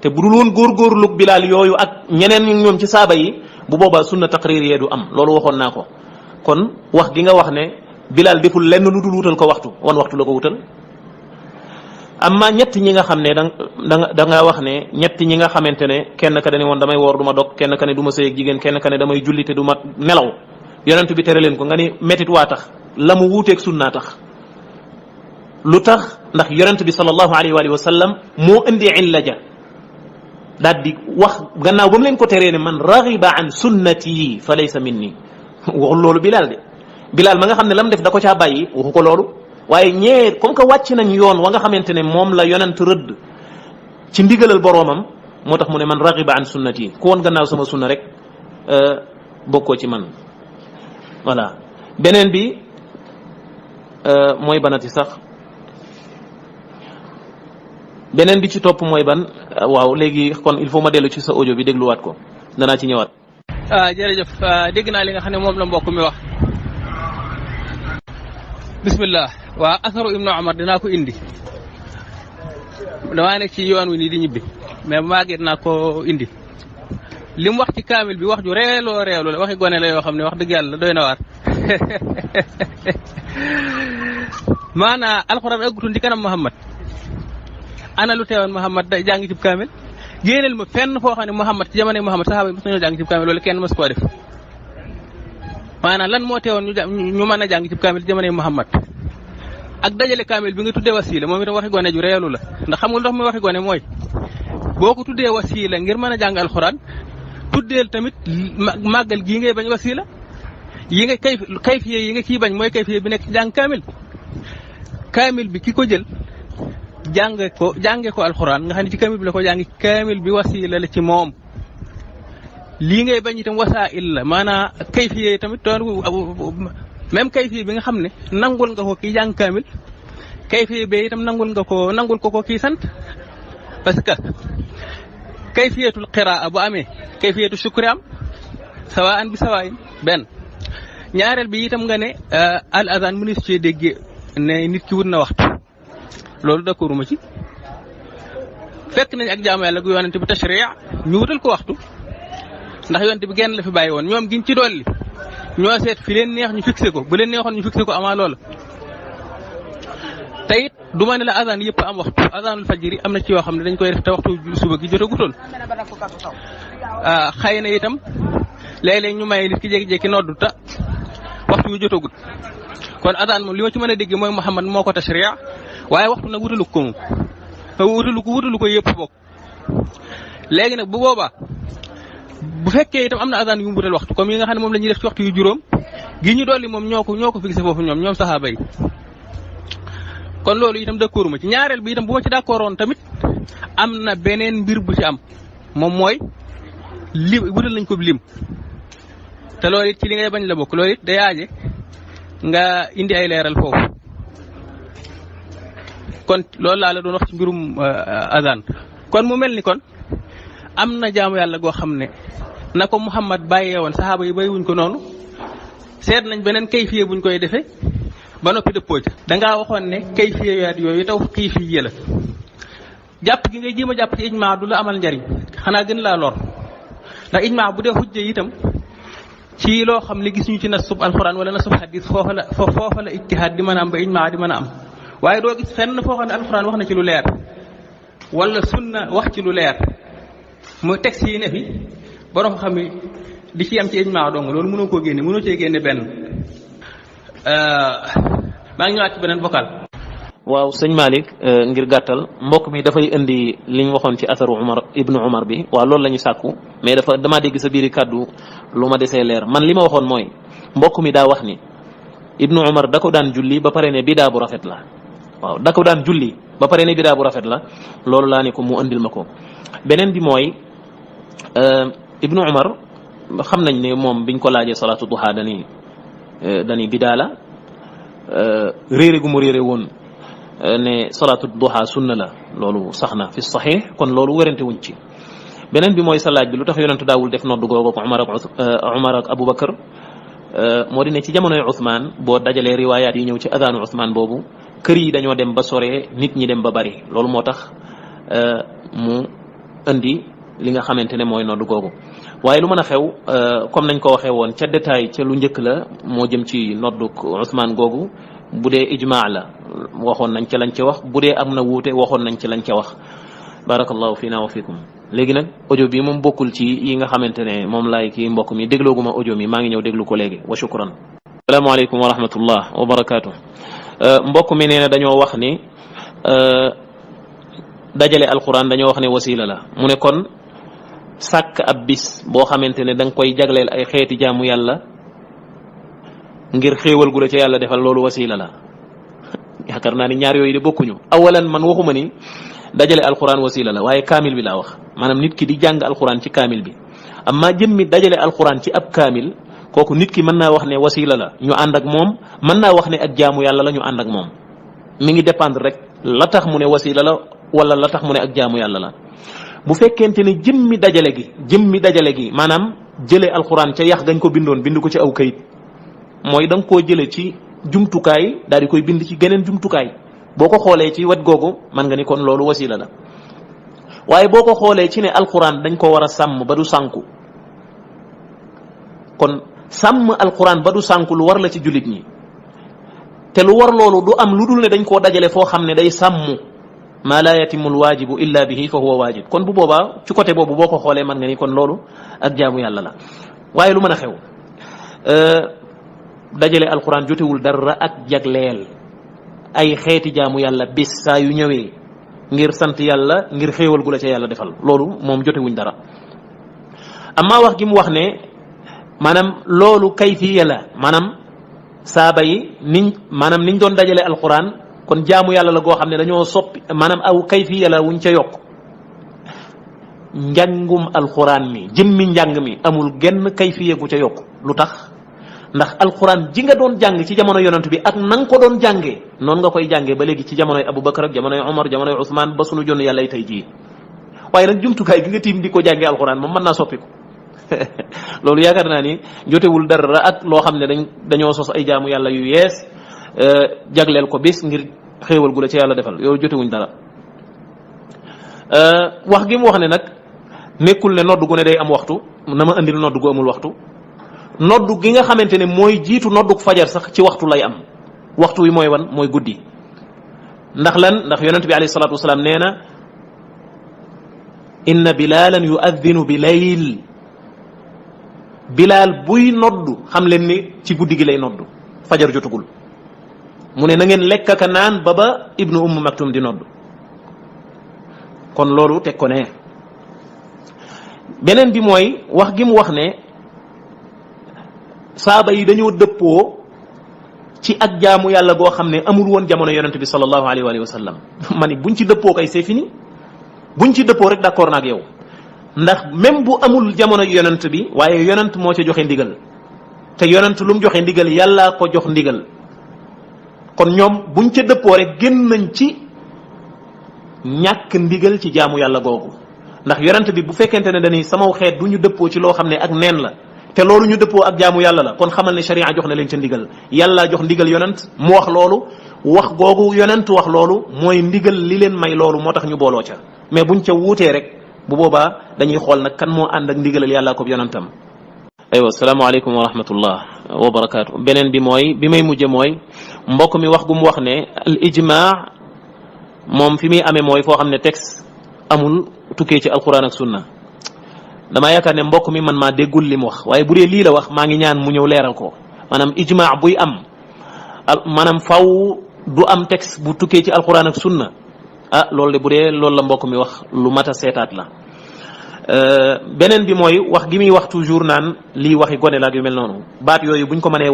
te bu dul woon góorgóorlu Bilaal yooyu ak ñeneen ñoom ci saaba yi bu boobaa sunna taqririya du am loolu waxoon naa ko kon wax gi nga wax ne Bilaal deful lenn lu dul wutal ko waxtu wan waxtu la ko wutal amma ñett ñi nga xam ne da nga wax ne ñett ñi nga xamante ne kenn ka ne woon damay woor du ma dog kenn ka ne du ma sëy ak jigéen kenn ka ne damay julli te du ma nelaw yonent bi tere leen ko nga ni métit waa tax la mu wuuteeg sunnaa tax lu tax ndax yonent bi sallallahu alayhi wa sallam moo indi illa ja daal di wax gannaaw ba mu leen ko teree ne man raxiba an sunnati fa laysa minni waxul loolu Bilaal ma nga xam ne lam def da ko caa bàyyi waxu ko loolu waaye ñeer comme que wàcc nañ yoon wa nga xamante ne moom la yonent rëdd ci ndigalal boroomam moo tax mu ne man raxiba an sunnati ku woon gannaaw sama sunna rek bokkoo ci man voilà beneen bi mooy banati sax beneen bi ci topp mooy ban waaw léegi kon il faut ma dellu ci sa audio bi dégluwaat ko danaa ci ñëwaat
jërëjëf dégg naa li nga xam ne moom la mbokk mi wax. bismillah waa asaru ibnu Umar dinaa ko indi damaa nekk ci yoon wi nii di ñibbi mais bu maagee dinaa ko indi li mu wax ci kaamil bi wax ju reeloo la waxi gone la yoo xam ne wax dëgg yàlla doy na waar maanaa alxuraan aggutul ci kanam Muhammad ana lu teewoon Muhammad day jàng ci kaamil génneel ma fenn foo xam ne Muhammad ci jamonoy Muhammad saxaaba yi mos nañoo jàng ci kaamil loolu kenn mos koo def maanaam lan moo teewoon ñu mën a jàng ci kaamil ci jamonoy Muhammad ak dajale kaamil bi nga tuddee wasiila moom itam waxi gone ju reelu la ndax xam nga lu tax muy waxi gone mooy boo ko tuddee wasiila ngir mën a jàng alxuraan tuddeel tamit màggal gii ngay bañ wasiila yi nga kayfiye yi nga ciy bañ mooy kayfiye bi nekk ci jàng kaamil bi ki ko jël jànge ko alxuraan nga xam ne ci kaamil bi la ko jàngi kaamil bi wasiila la ci moom lii ngay bañ itam wasaa'il la maanaam kayfiye yi tamit doon même kayfiye bi nga xam ne nangul nga ko kii jàng kaamil kayfiye bi itam nangul ko kii sant parce que kayfiyatul qiraa bu amee kayfiyatu shukri am sawaan bi sawaayin benn ñaareel bi itam nga ne al azan mënees cee déggee ne nit ki wut na waxtu loolu d'accord ma ci fekk nañ ak jaamu yàlla gu yonente bi tashriya ñu wutal ko waxtu ndax yonente bi genn la fi bàyyi woon ñoom giñ ci dolli ñoo seet fi leen neex ñu fixé ko bu leen neexoon ñu fixé ko amaa loola te it du ma ne la azan yëpp am waxtu azanul fajiri am na ci yoo xam ne dañ koy def te waxtu suba gi jotagutoon xëy na itam léeg-léeg ñu may nit ki jékki-jékki noddu ta waxtu wi jotagut kon azan moom li ma ci mën a dégg mooy Muhammad moo ko tashriya waaye waxtu nag wutalu ko moom wutalu ko yëpp bokk léegi nag bu boobaa bu fekkee itam am na azan yu mu wutal waxtu comme yi nga xam ne moom la ñuy def ci waxtu yu juróom gi ñu dolli moom ñoo ko fixé foofu ñoom saxaaba yi kon loolu itam d'accord ma ci ñaareel bi itam bu ma ci d'accordoon tamit am na beneen mbir bu ci am moom mooy lim wutal nañ ko lim te loolu it ci li ngay bañ la bokk loolu it day aaje nga indi ay leeral foofu kon loolu laa la doon wax ci mbirum azan kon mu mel ni kon am na jaamu yàlla goo xam ne na ko Muhammad bàyyee woon saxaaba yi bàyyiwuñ ko noonu seet nañ beneen kayfiye buñ koy defee ba noppi dëppoo ca dangaa waxoon ne kayfiyaat yooyu taw xiifi la jàpp gi ngay jéem a jàpp ci ijmaa du la amal njariñ xanaa gën laa lor ndax ijmaa bu dee xujja itam ci loo xam ne gis ñu ci nasub alxuraan wala nasub xadis foofa la ijtihaad di mën a am ba ijmaa di mën a am waaye doo gis fenn foo xam ne alxuraan wax na ci lu leer wala sunna wax ci lu leer mu texte yi ne fi borom xam ne di ci am ci ijmaa dong loolu mënoo koo génne mënoo cee génne benn maa ngi ñëwaat ci beneen vocal.
waaw sëñ Malick ngir gàttal mbokk mi dafay indi li ñu waxoon ci asaru ibnu Umar bi waaw loolu la ñu sàkku mais damaa dégg sa biiri kàddu lu ma desee leer man li ma waxoon mooy mbokk mi daa wax ni ibnu Umar da ko daan julli ba pare ne bidaa bu rafet la waaw da ko daan julli ba pare ne bidaa bu rafet la loolu laa ne ko mu andil ma ko beneen bi mooy ibnu Umar xam nañ ne moom biñ ko laajee salaatu duha dani bidaa la réere gu mu réere woon ne salaatu duha sunna la loolu sax na fi saxiix kon loolu wérante wuñ ci beneen bi mooy sa laaj bi lu tax yonentu daawul def noddu googu ko Umar ak Abubakar moo di ne ci jamonoy Usmaan boo dajalee riwaayaat yi ñëw ci adaanu Usmaan boobu kër yi dañoo dem ba sore nit ñi dem ba bari loolu moo tax mu indi li nga xamante ne mooy noddu googu waaye lu mën a xew comme nañ ko waxee woon ca détail ca lu njëkk la moo jëm ci noddu Usmaan googu bu dee ijmaa la waxoon nañ ca lañ ca wax bu dee am na wuute waxoon nañ ci lañ ca wax barakallahu fina wa fikum léegi nag audio bi moom bokkul ci yi nga xamante ne moom laay kii mbokk mi déglooguma audio mi maa ngi ñëw déglu ko léegi wa shukran asalaamaaleykum wa rahmatullah wa barakaatu mbokk mi nee na dañoo wax ni dajale alquran dañoo wax ne wasila la mu ne kon sàkk ab bis boo xamante ne da nga koy jagleel ay xeeti jaamu yàlla ngir xéewal gu la ca yàlla defal loolu wasila la yaakaar naa ni ñaar yooyu de bokkuñu awalan man waxuma ni dajale alquran wasila la waaye kaamil bi laa wax maanaam nit ki di jàng alquran ci kaamil bi amma jëmmi dajale alquran ci ab kaamil kooku nit ki mën naa wax ne wasila la ñu ànd ak moom mën naa wax ne ak jaamu yàlla la ñu ànd ak moom mi ngi dépendre rek la tax mu ne wasila la wala la tax mu ne ak jaamu yàlla la bu fekkente ne jëmmi dajale gi maanaam jële alquran ca yax gañ ko bindoon bind ko ci aw kayit mooy da nga koo jële ci jumtukaay daal di koy bind ci geneen jumtukaay boo ko xoolee ci wet googu man nga ni kon loolu wasila la waaye boo ko xoolee ci ne alquran dañ ko war a sàmm ba du sànku kon sàmm alquran ba du sànku lu war la ci jullit ñi te lu war loolu du am lu dul ne dañ koo dajale foo xam ne day sàmm ma la yatimu alwajibu illa bihi fa huwa wajib kon bu boobaa ci côté boobu boo ko xoolee man nga ni kon loolu ak jaamu yàlla la waaye lu mën a xew dajale alquran jotewul dara ak jagleel ay xeeti jaamu yàlla bis saa yu ñëwee ngir sant yàlla ngir xéewal gu la ca yàlla defal loolu moom jotewuñ dara amma wax gi mu wax ne maanaam loolu kayfiya la maanaam saaba yi niñ doon dajale alquran kon jaamu yàlla la goo xam ne dañoo soppi maanaam aw kayfiya la wuñ ca yokk njàngum alquran mi jëmmi njàng mi amul genn kayfiya gu ca yokk lu tax ndax alquran ji nga doon jàng ci jamono yonent bi ak na nga ko doon jàngee noonu nga koy jàngee ba léegi ci jamonoy Abubakar ak jamonoy Omar jamonoy Ousmane ba sunu jonn yàlla tey jii waaye nag jumtukaay gi nga tiim di ko jàngee alquran moom mën naa soppiku loolu yaakaar naa ni jotewul dara ak loo xam ne dañoo sos ay jaamu yàlla yu yees jagleel ko bis ngir xéewal gu la ci yàlla defal yow jotewuñ dara wax gi mu wax ne nag nekkul ne nodd gu ne day am waxtu na ma andil nodd gu amul waxtu noddu gi nga xamante ne mooy jiitu nodduk fajar sax ci waxtu lay am waxtu wi mooy wan mooy guddi ndax lan ndax yonent bi alayhi salatu wasalaam nee na inna bilalan yuaddinu bi layl bilaal buy noddu xam leen ni ci guddi gi lay noddu fajar jotugul mu ne na ngeen lekk ak naan ba ibnu umm maktum di noddu kon loolu teg ko ne beneen bi mooy wax gi mu wax ne saaba yi dañoo dëppoo ci ak jaamu yàlla goo xam ne amul woon jamono yonent bi sallallahu alayhi wa sallam ma ni buñ ci dëppoo kay c'est fini buñ ci dëppoo rek d'accord naak yow ndax même bu amul jamono yonent bi waaye yonent moo ca joxe ndigal te yonent lu mu joxe ndigal yàlla ko jox ndigal kon ñoom buñ ca dëppoo rek génn nañ ci ñàkk ndigal ci jaamu yàlla googu ndax yonent bi bu fekkente ne dañuy samaw xeet du ñu dëppoo ci loo xam ne ak neen la te loolu ñu dëppoo ak jaamu yàlla la kon xamal ne sharia jox na leen ca ndigal yàlla jox ndigal yonent mu wax loolu wax googu yonent wax loolu mooy ndigal li leen may loolu moo tax ñu booloo ca mais buñ ca wuutee rek bu boobaa dañuy xool nag kan moo ànd ak ndigalal yàlla ko yonentam. aywa asalaamaaleykum wa rahmatullah wa barakaatu beneen bi mooy bi may mujje mooy mbokk mi wax gu mu wax ne al ijmaa moom fi muy amee mooy foo xam ne texte amul tukkee ci alquran ak sunna dama yaakaar ne mbokk mi man maa déggul li mu wax waaye bu dee lii la wax maa ngi ñaan mu ñëw leeral ko maanaam ijmaa buy am maanaam faw du am texte bu tukkee ci alquran ak sunna loolu de bu dee loolu la mbokk mi wax lu mat a seetaat la beneen bi mooy wax gi muy wax toujours naan lii waxi gone la ak yu mel noonu baat yooyu buñ ko mënee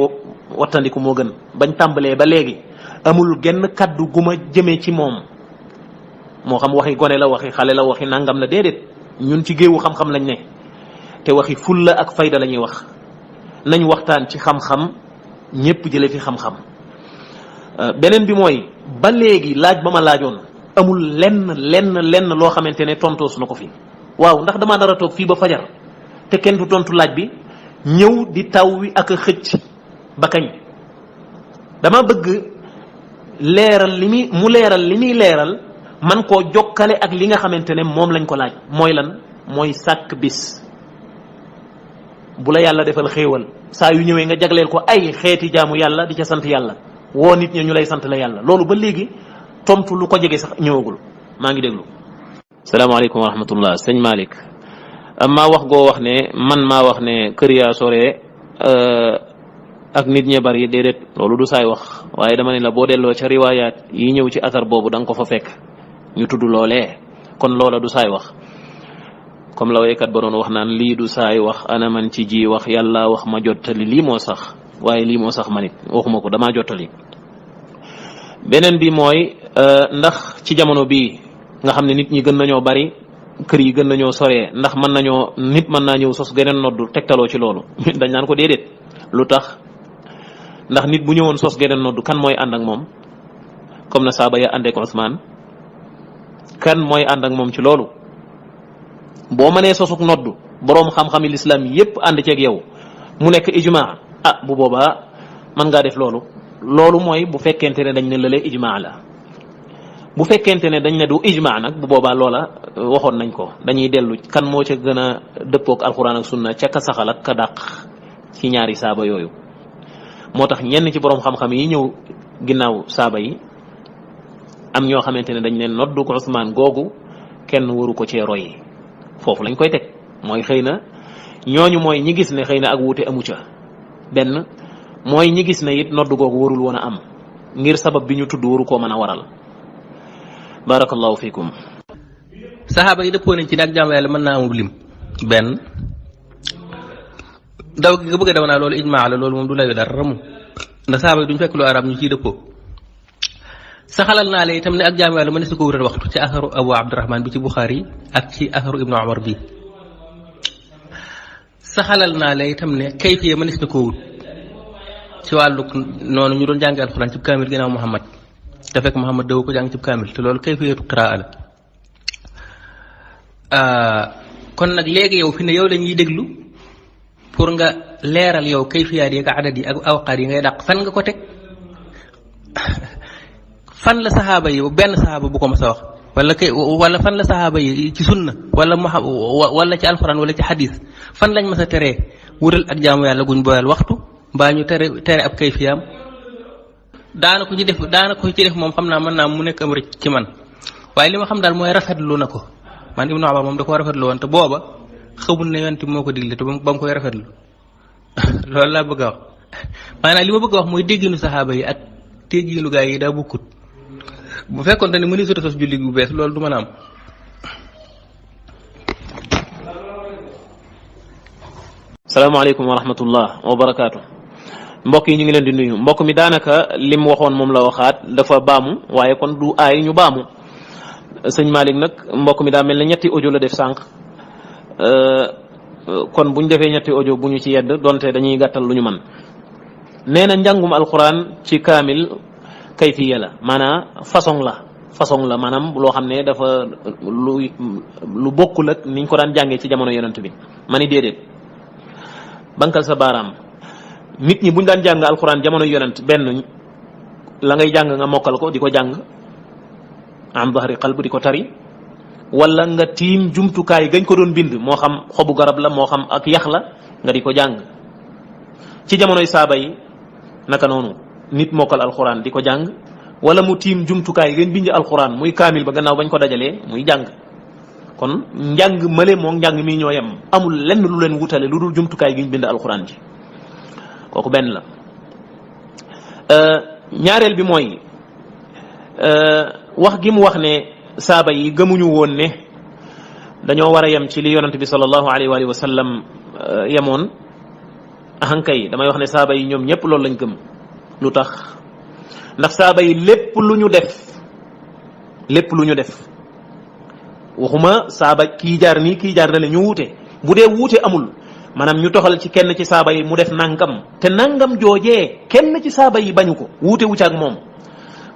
wattandiku moo gën bañ tàmbalee ba léegi amul genn kaddu gu ma jëmee ci moom moo xam waxi gone la waxi xale la waxi nangam la déedéet ñun ci géewu xam-xam lañ ne te waxi fulla ak fayda la ñuy wax nañ waxtaan ci xam-xam ñépp jële fi xam-xam beneen bi mooy ba léegi laaj ba ma laajoon amul lenn loo xamante ne tontoos na ko fi waaw ndax damaa nar a toog fii ba fajar te kenn du tontu laaj bi ñëw di taw wi ak a xëcc ba kañ dama bëgg leeral li muy leeral man koo jokkale ak li nga xamante ne moom lañ ko laaj mooy lan mooy sàkk bis bu la yàlla defal xéewal saa yu ñëwee nga jagleel ko ay xeeti jaamu yàlla di ca sant yàlla woo nit ñi ñu lay sant la yàlla loolu ba léegi tontu lu ko jege sax ñëwagul maa ngi déglu. salaamaaleykum wa rahmatullah sëñ Malick maa wax goo wax ne man maa wax ne kër yaa sore ak nit ñe bari déedéet loolu du saay wax waaye dama ne la boo delloo ca riwaayaat yi ñëw ci asar boobu da nga ko fa fekk ñu tudd loolee kon loola du saay wax comme la waykat ba doon wax naan lii du saay wax ana man ci ji wax yàlla wax ma jottali lii moo sax waaye lii moo sax man it waxuma ko damaa jottali beneen bi mooy ndax ci jamono bii nga xam ne nit ñi gën nañoo bari kër yi gën nañoo soree ndax nit mën naa ñëw sos geneen noddu tegtaloo ci loolu dañ naan ko déedéet lu tax ndax nit bu ñëwoon sos geneen noddu kan mooy ànd ak moom comme na saaba ya àndeek Usmaan kan mooy ànd ak moom ci loolu boo mënee sosuk noddu boroom xam-xami lislaam yépp ànd ceeg yow mu nekk ijmaa bu boobaa mën ngaa def loolu mooy bu fekkente ne dañ ne lële ijmaa la. bu fekkente ne dañ ne du ijmaa nag bu boobaa loola waxoon nañ ko dañuy dellu kan moo ca gën a dëppook alquran ak sunna ca ka saxal ak ka dàq ci ñaari saaba yooyu. moo tax ñenn ci boroom xam-xam yi ñëw ginnaaw saaba yi am ñoo xamante ne dañ ne noddu ko Usmaan googu kenn waru ko cee roy foofu lañ koy teg mooy xëy na ñooñu mooy ñi gis ne xëy na ak wuute amu ca benn mooy ñi gis ne it noddu googu warul woon a am ngir sabab bi ñu tudd waru koo mën a waral. barakallahu fikum.
saxaaba yi dëppoo nañ ci ne ak jaamu yàlla mën naa amul lim benn daw gi nga bëgg a daw naa loolu ijmaa la loolu moom du layu dara ramu ndax saxaaba yi duñ fekk lu arab ñu ciy dëppoo. saxalal naa la itam ne ak jaamu yàlla mën na ko wutal waxtu ci asaru Abu Abdurahman bi ci Buxaari ak ci asaru Ibnu Umar bi. saxalal naa la itam ne kayfiya mën na ko wut ci wàllu noonu ñu doon jàngal alxuraan ci kaamil ginnaaw Muhammad te fekk Muhammad daw ko jàng ci kaamil te loolu kayfiyatu qiraa la. kon nag léegi yow fi ne yow la ñuy déglu pour nga leeral yow kayfiyaat yi ak adat yi ak awqaat yi ngay dàq fan nga ko teg fan la saxaaba yi benn saxaaba bu ko mas a wax wala fan la saxaaba yi ci sunna wala ci alxuraan wala ci xadis fan lañ mas a teree wutal ak jaamu yàlla guñ boyal waxtu mbaa ñu tere ab kayfiyaam. daana ko ci def moom xam naa mën naa mu nekk am rëcc ci man waaye li ma xam daal mooy rafetlu na ko man Ibnu Umar moom da koo rafetlu woon te booba xamul ne yonent moo ko digle te ba mu koy rafetlu loolu laa bëgg a wax maanaam li ma bëgg a wax mooy dégginu saxaaba yi ak dégginu gaa yi daa bukkut bu fekkoon te ne mëni sota sos julli bu bees loolu du mën a am.
salaamaaleykum wa rahmatullah wa barakaatu. mbokk yi ñu ngi leen di nuyu mbokk mi daanaka lim waxoon moom la waxaat dafa baamu waaye kon du aay ñu baamu sëñ Malick nag mbokk mi daa mel ne ñetti audio la def sànq kon buñ defee ñetti audio bu ñu ci yedd donte dañuy gàttal lu ñu man nee na njàngum alquran ci kaamil kayfiya la maanaam façon la maanaam loo xam ne dafa lu bokkul ak niñ ko daan jàngee ci jamono yonent bi ma ni déedéet bankal sa baaraam nit ñi buñ daan jàng alquran jamono yonent benn la ngay jàng nga mokkal ko di ko jàng am bahri qalb di ko tari wala nga tiim jumtukaay gañ ko doon bind moo xam xobu garab la moo xam ak yax la nga di ko jàng ci jamonoy saaba yi naka noonu nit mokkal alquran di ko jàng wala mu tiim jumtukaay gañ bind alquran muy kaamil ba gannaaw bañ ko dajalee muy jàng kon njàng mële moo njàng mi ñoo yem amul lenn lu leen wutale lu dul jumtukaay giñ bind alquran ji kooku benn la. ñaareel bi mooy wax gi mu wax ne saaba yi gëmuñu woon ne dañoo war a yem ci li yonent bi sallallahu alayhi wa sallam yemoon ahankay damay wax ne saaba yi ñoom ñëpp loolu lañ gëm. lu tax ndax saaba yi lépp lu ñu def waxuma saaba kii jaar nii kii jaar na la ñu wuute bu dee wuute amul maanaam ñu toxal ci kenn ci saaba yi mu def nangam te nangam joojee kenn ci saaba yi bañu ko wuute wu ci ak moom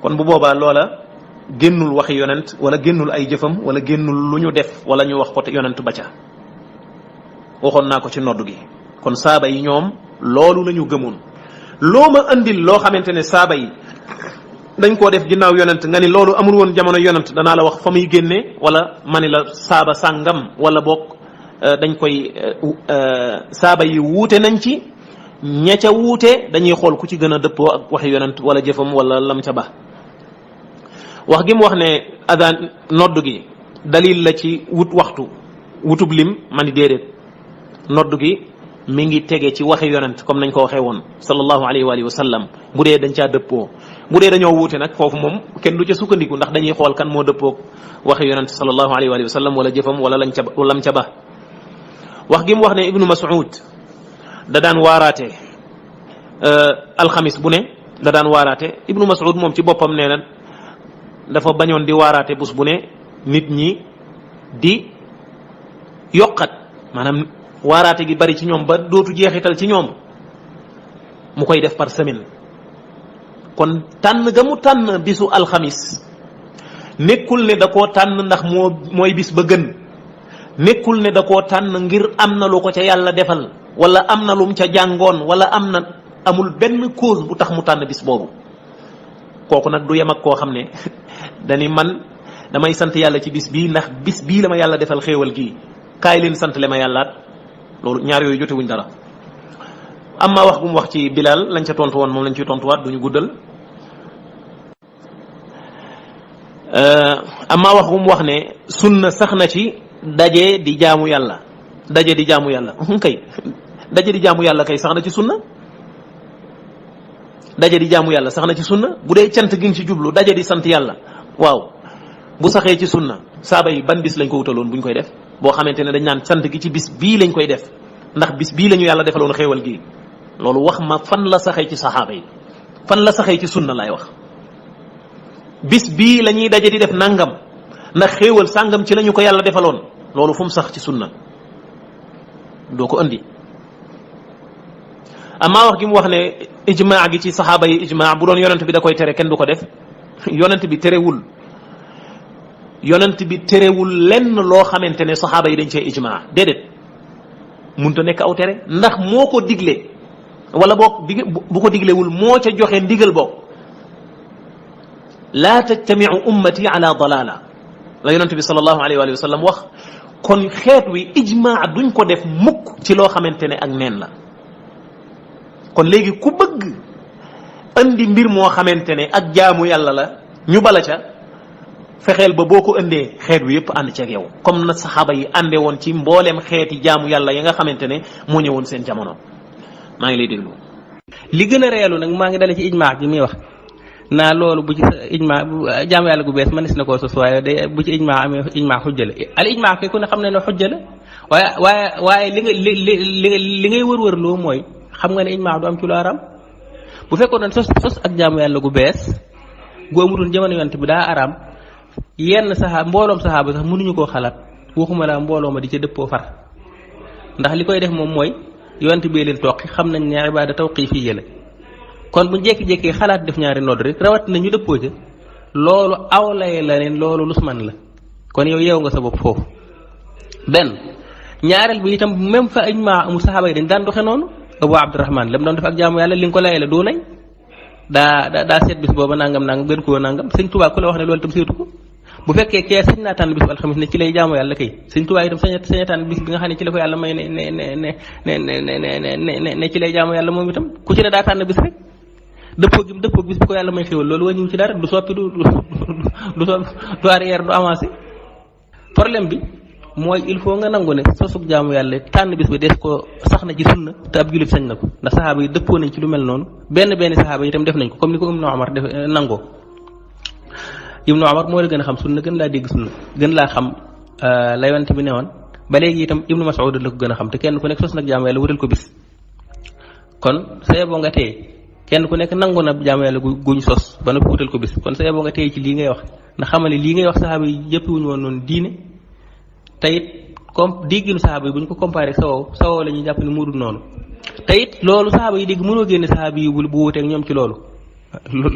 kon bu boobaa loola génnul waxi yonent wala génnul ay jëfam wala génnul lu ñu def wala ñu wax ko te yonent ba ca waxoon naa ko ci noddu gi kon saaba yi ñoom loolu la ñu gëmoon. loo ma andil loo xamante ne saaba yi dañ koo def ginnaaw yonent nga ni loolu amul woon jamono yonent danaa la wax fa muy génnee wala ma ni la saaba sàngam wala boog dañ koy saaba yi wuute nañ ci ña ca wuute dañuy xool ku ci gën a dëppoo ak waxi yonent wala jëfam wala lam ca ba. wax gi mu wax ne adaan noddu gi dalil la ci wutub lim ma ni déedéet noddu gi mi ngi tege ci waxi yonent comme nañ ko waxee woon sallallahu alayhi wa sallam bu dee dañ caa dëppoo bu dee dañoo wuute nag foofu moom kenn du ca sukkandiku ndax dañuy xool kan moo dëppoo waxi yonent sallallahu alayhi wa sallam wala jëfam wala lam ca ba. wax gi mu wax ne Ibnu Mas'ud da daan waaraate alxamis bu ne da daan waaraate Ibnu Mas'ud moom ci boppam nee na dafa bañoon di waaraate bés bu ne nit ñi di yokkat maanaam waaraate gi bari ci ñoom ba dootu jeexital ci ñoom mu koy def par semaine. kon tànn ga mu tànn bisu alxamis nekkul ne da koo tànn ndax mooy bis ba gën nekkul ne da koo tànn ngir am na lu ko ca yàlla defal wala am na lum ca jàngoon wala amul benn cause bu tax mu tànn bis boobu. kooku nag du yem ak koo xam ne dani man damay sant yàlla ci bis bii ndax bis bii la ma yàlla defal xéewal gii kaay leen sant le ma yàllaat. loolu ñaar yooyu jotewuñ dara. amma wax bu mu wax ci Bilal lañ ca tontu woon moom lañ ciy tontuwaat duñu guddal. amma wax bu mu wax ne sunna sax na ci daje di jaamu yàlla daje di jaamu yàlla kay daje di jaamu yàlla kay sax na ci sunna. daje di jaamu yàlla sax na ci sunna bu dee cant gi nga ci jublu daje di sant yàlla waaw bu saxee ci sunna saaba yi ban bis lañ ko wutaloon buñ koy def boo xamante ne dañ naan cant gi ci bis bii lañ koy def ndax bis bii la ñu yàlla defaloon xéewal gi loolu wax ma fan la saxee ci saxaaba yi fan la saxee ci sunna laay wax. bis bii la ñuy daje di def nangam ndax xéewal sàngam ci la ñu ko yàlla defaloon loolu fu mu sax ci sunna doo ko andi. amaa wax gi mu wax ne ijmaa gi ci saxaaba yi ijmaa bu doon yonent bi da koy tere kenn du ko def yonent bi terewul lenn loo xamante ne saxaaba yi dañ cee ijmaa déedéet munta nekk aw tere ndax moo ko digle wala boog bu ko diglewul moo ca joxe ndigal boog laa tajtamiu ummati ala dalala la yonent bi sallallahu alayhi wa sallam wax kon xeet wi ijmaa duñ ko def mukk ci loo xamante ne ak neen la. kon léegi ku bëgg andi mbir moo xamante ne ak jaamu yàlla la ñu bala ca fexeel ba boo ko indee xeet wi yëpp ànd ci ak yow comme na saxaaba yi ànde woon ci mbooleem xeeti jaamu yàlla ya nga xamante ne moo ñëwoon seen jamono. maa ngi lay déglu.
li gën a reelu nag maa ngi dale ci ijmaa gi muy wax naa loolu bu ci ijmaa jaamu yàlla gu bees mënees na koo sos waaye day bu ci ijmaa amee ijmaa xujja la al ijmaa kay ku ne xam ne xujja la waaye li ngay wër-wër loo mooy. xam nga ne ijmaa du am ci lu araam bu fekkoon ne sos ak jaamu yàlla gu bees gu amutoon jamono yonent bi daa araam yenn mbooloom saxaaba sax mënuñu koo xalaat waxuma laa mbooloo ma di ca dëppoo far ndax li koy def moom mooy yonent bee leen toqi xam nañ ne ibaada tawqiifiyya la kon bu jékki-jékki xalaat def ñaari nodd rek rawat na ñu dëppoo ca loolu aw lay la leen loolu lusman la kon yow yeewu nga sa bopp foofu benn ñaareel bi itam même fa ijmaa amul saxaaba yi dañ daan doxe noonu. Abu Abdurahman lam doon def ak jaamu yàlla li nga ko layee la doo lay daa seet bis booba nangam gën koo nangam sëñ Tuubaa ku la wax ne loolu itam seetu ko bu fekkee kee sañ naa tànn bis bu alxamis ne ci lay jaamu yàlla kay sëñ Tuubaa itam sañ tànn bis bi nga xam ne ci la ko yàlla may ne ci lay jaamu yàlla moom itam ku ci ne daa tànn bis rek dëppoo bis bu ko yàlla may xéwal loolu wàññiwu ci dara du soppi du arrière du avancé problème bi mooy il faut nga nangu ne sosug jaamu yàlla tànn bis bi des ko sax na ci sunna te ab jullit sañ na ko ndax saxaaba yi dëppoo nañ ci lu mel noonu benn saxaaba yi itam def nañ ko comme ni ko Ibnu Umar def nangoo Ibnu Umar moo la gën a xam sunna gën laa dégg sunna gën laa xam la yonent bi ne woon ba léegi itam Ibnu Mas'ud la ko gën a xam te kenn ku nekk sos nag jaamu yàlla wutal ko bis kon sa yeboo nga téye kenn ku nekk nangu na jaamu yàlla guñ sos ba noppi wutal ko bis kon sa yeboo nga téye ci lii ngay wax ndax xamal ne lii ngay wax saxaaba yi jëppiwuñu woon noonu diine te it comme dégginu saxaaba yi bu ñu ko comparé ak sawoo la ñuy jàpp ne moo dul noonu te it loolu saxaaba yi dégg mënoo génne saxaaba yi bu wuteeg ñoom ci loolu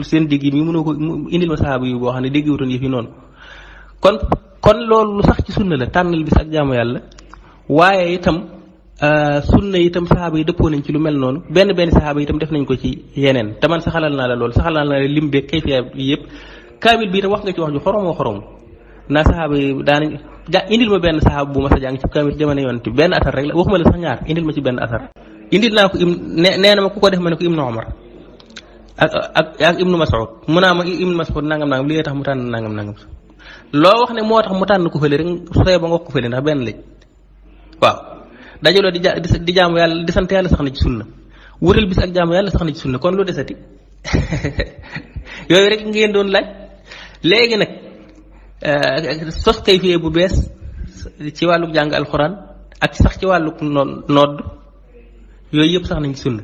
seen dégg yi mënoo ko indil ma saxaaba yi boo xam ne dégg wutoon yëf yi noonu kon loolu lu sax ci sunna la tànnal bis ak jaamu yàlla waaye itam sunna itam saxaaba yi dëppoo nañ ci lu mel noonu benn saxaaba yi itam def nañ ko ci yeneen te man saxalal naa la loolu saxalal naa la lim beeg kayfiya yi yëpp kaamil bi itam wax nga ci wax ju xoromoo naa saxaaba yi daanañ indil ma benn saxaaba bu ma sa jàng ci kaamil jamono yoon ti benn asar rek la waxuma la sax ñaar indil ma ci benn asar indil naa ko nee na ma ku ko def ma ne ko Ibnu Umar ak Ibnu Mas'ud mu naa ma Ibnu Mas'ud nangam li nga tax mu tànn nangam loo wax ne moo tax mu tànn ko fële rek sooy ba nga wax ko fële ndax benn lañ waaw dajaloo di jaamu yàlla di sant yàlla sax na ci sunna wutal bis ak jaamu yàlla sax na ci sunna kon lu desati yooyu rek ngeen doon laaj léegi nag sos kayfiye bu bees ci wàllu jàng alxuraan ak sax ci wàllu nodd yooyu yëpp sax nañ ci sunna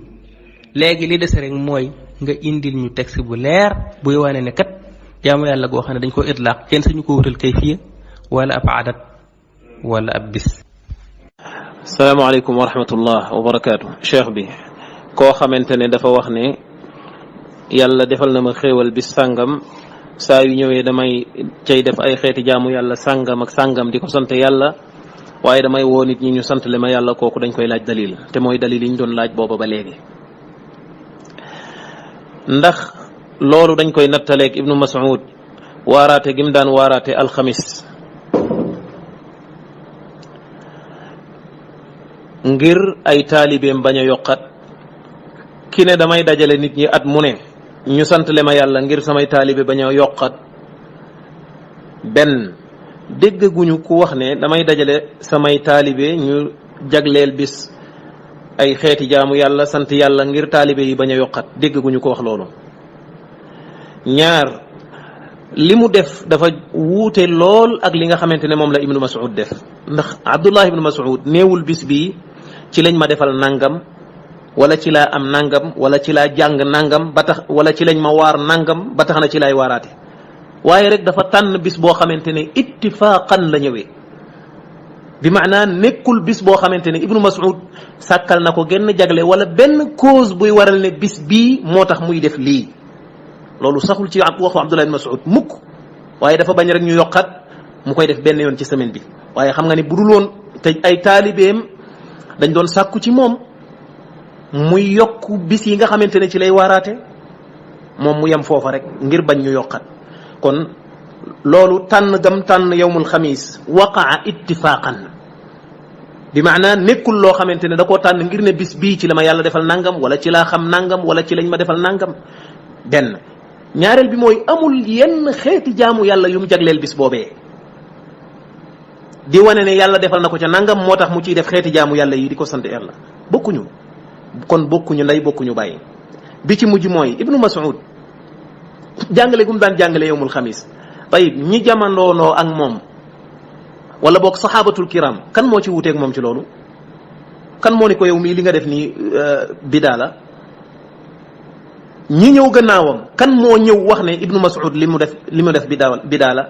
léegi li des rek mooy nga indil ñu texte bu leer buy wane ne kat jaamu yàlla goo xam ne dañ ko itlaaq kenn sañu ko wutal kayfiye wala ab adat wala ab bis.
salaamaaleykum wa rahmatullah wa barakaatu. cheikh bi koo xamante ne dafa wax ne yàlla defal na ma xéewal bis sàngam saa yu ñëwee damay cay def ay xeeti jaamu yàlla sàngam ak sàngam di ko sant yàlla waaye damay woo nit ñi ñu sant le ma yàlla kooku dañ koy laaj dalil te mooy dalil yi ñu doon laaj booba ba léegi. ndax loolu dañ koy nattaleeg ibnu Mas'ud waaraate gi mu daan waaraate alxamis ngir ay taalibeem bañ a yokkat ki ne damay dajale nit ñi at mu ne ñu sant le ma yàlla ngir samay taalibe bañ a yokkat benn déggaguñu ku wax ne damay dajale samay taalibe ñu jagleel bis ay xeeti jaamu yàlla sant yàlla ngir taalibe yi bañ a yokkat déggaguñu ko wax loolu. ñaar li mu def dafa wuute lool ak li nga xamante ne moom la ibnu Mas'ud def ndax Abdullah ibnu Mas'ud néewul bis bii ci lañ ma defal nangam wala ci laa am nangam wala ci laa jàng nangam ba tax wala ci lañ ma waar nangam ba tax na ci laay waaraate waaye rek dafa tànn bis boo xamante ne ittifaaqan la ñëwee bi maanaa nekkul bis boo xamante ne ibnu Mas'ud sàkkal na ko genn jagle wala benn cause buy waral ne bis bii moo tax muy def lii loolu saxul ci waxu Abdullah ibn Mas'ud mukk waaye dafa bañ rek ñu yokkat mu koy def benn yoon ci semaine bi waaye xam nga ne budul woon te ay taalibeem dañ doon sàkku ci moom muy yokk bis yi nga xamante ne ci lay waaraate moom mu yem foofa rek ngir bañ ñu yokkat kon loolu tànn gam tànn yawmul xamis waqaa ittifaqan bi maanaa nekkul loo xamante ne da koo tànn ngir ne bis bii ci la ma yàlla defal nangam wala ci laa xam nangam wala ci lañ ma defal nangam benn ñaareel bi mooy amul yenn xeeti jaamu yàlla yu mu jagleel bis boobee di wane ne yàlla defal na ko ca nangam moo tax mu ciy def xeeti jaamu yàlla yi di ko sant yàlla bokkuñu kon bokkuñu ndey bokkuñu bàyyi. bi ci mujj mooy ibnu Mas'ud jàngale gu mu daan jàngale yawmul xamis tayib ñi jamandoonoo ak moom wala boog saxaabatul kiram kan moo ci wuuteeg moom ci loolu kan moo ni ko yow mii li nga def nii bidaa la ñi ñëw gannaawam kan moo ñëw wax ne ibnu Mas'ud li mu def bidaa la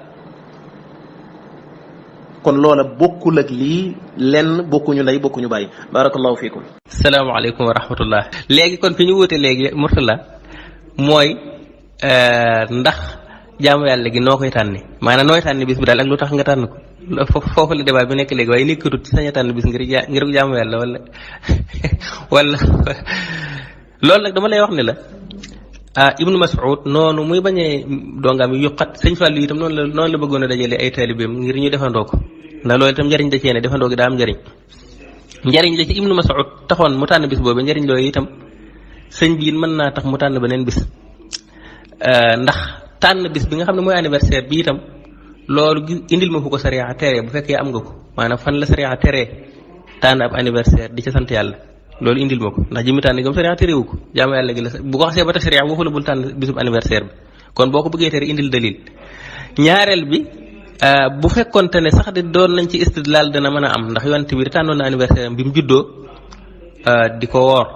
kon loola bokkul ak lii lenn bokkuñu ndey bokkuñu bàyyi. barakallahu fiikum.
salaamaaleykum wa rahmatullah. léegi kon fi ñu wuute léegi Murtala mooy ndax jaamu yàlla gi noo koy tànni maanaam nooy tànni bis bi daal ak lu tax nga tànn ko foofu la débat bi nekk léegi waaye nekkatut ci sañ a tànn bis ngir jaamu yàlla wala loolu nag dama lay wax ne la ibnu Mas'ud noonu muy bañee dongaam yu yokkat sëñ Fallou itam noonu la bëggoon a dajale ay taalibeem ngir ñu defandoo ko ndax loolu itam njariñ da cee ne defandoo gi daa am njariñ la ci ibnu Mas'ud taxoon mu tànn bis boobu njariñ loolu itam sëñ bi mën naa tax mu tànn beneen bis ndax tànn bis bi nga xam ne mooy anniversaire bi itam loolu indil ma fu ko sariya tere bu fekkee am nga ko maanaam fan la sariya tere tànn ab anniversaire di ca sant yàlla loolu indil ma ko ndax jëmi tànn gam sariya terewu ko jaamu yàlla gi la bu ko xasee ba ta sariya waxu la bul tànn bisub anniversaire bi kon boo ko bëggee tere indil dalil ñaareel bi bu fekkonte ne sax de doon nañ ci istidlaal dana mën a am ndax yonent bi tànnoon na anniversaire bi mu juddoo di ko woor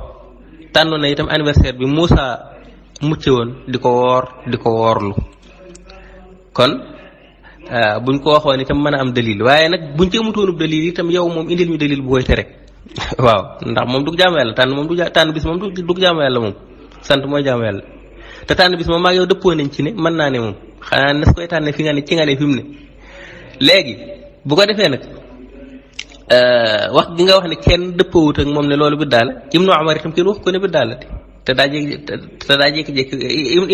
tànnoon na itam anniversaire bi Muusa mucce woon di ko woorlu kon buñ ko waxoon itam mën a am dalil waaye nag buñ ci amutoonub dalil itam yow moom indil ñu dalil bu koy tere waaw ndax moom du jaamu yàlla tànn bis moom du jaamu yàlla moom sant mooy jaamu yàlla te tànn bis moom maa yow dëppoo nañ ci ne mën naa ne moom xanaa nas koy tànne fi nga ne ci nga ne fi mu ne léegi bu ko defee nag wax gi nga wax ne kenn dëppoowut ak moom ne loolu biddaa la Ibnu Umar itam kenn wax ko ne biddaa la te daa jékki-jékki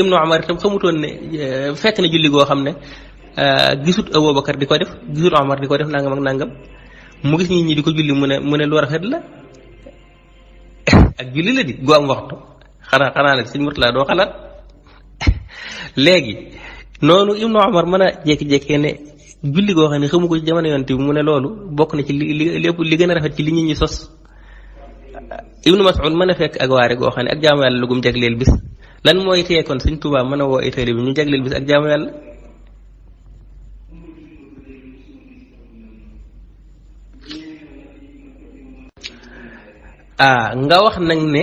Ibnu Umar itam xamutoon ne fekk na julli goo xam ne gisut Abubakar di ko def gisut Umar di ko def nangam ak nangam mu gis nit ñi di ko julli mu ne lu rafet la ak julli la di gu am waxtu xanaa nag Sëñ Murtala doo xalaat léegi noonu Ibnu Umar mën a jékki-jékki ne julli goo xam ne xamu ko ci jamono yonent bi mu ne loolu bokk na ci li gën a rafet ci li nit ñi sos Ibnu Mas'ud mën a fekk ak waare goo xam ne ak jaamu yàlla lu gum jagleel bis lan mooy tee kon Sëñ Tuubaa mën a woo ay taalibe bi ñu jagleel bis ak jaamu yàlla nga wax nag ne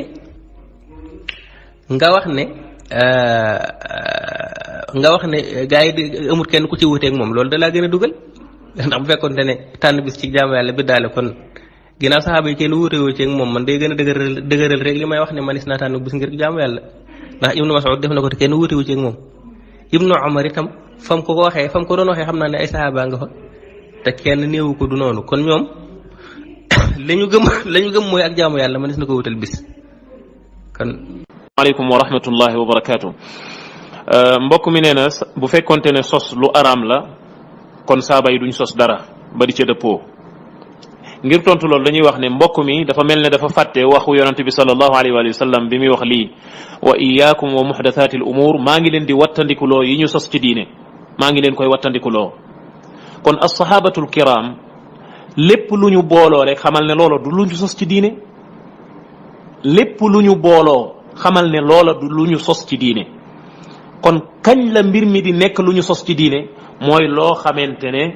gars yi amut kenn ku ci wuteeg moom loolu da laa gën a dugal ndax bu fekkoon ne tànn bis ci jaamu yàlla bi daale kon ginnaaw saxaaba yi kenn wuutewoo ci ak moom man day gën a dëgëral rek li may wax ne manis naa tànn bis ngir jaamu yàlla ndax Ibnu Mas'ud def na ko te kenn wuutewu ci ak moom Ibnu Umar itam fam ko doon waxee xam naa ne ay saxaaba nga fa te kenn néewu ko du noonu kon ñoom la ñu gëm mooy ak jaamu yàlla mënees na ko wutal bis kon.
waaleykum wa rahmatullahi wa barakaatu. mbokk mi nee na bu fekkonte ne sos lu araam la kon saaba yi duñ sos dara ba di ca dëppoo. ngir tontu loolu dañuy wax ne mbokk mi dafa mel ne dafa fàtte waxu yonante bi sallallahu alayhi wa sallam bi muy wax lii wa iyaakum wa muhdathati al umur maa ngi leen di wattandikuloo yi ñu sos ci diine maa ngi leen koy wattandikuloo. kon as-sahabatul kiram lépp lu ñu booloo rek xamal ne loola du lu ñu sos ci diine lépp lu ñu booloo xamal ne loola du lu ñu sos ci diine. kon kañ la mbir mi di nekk lu ñu sos ci diine mooy loo xamante ne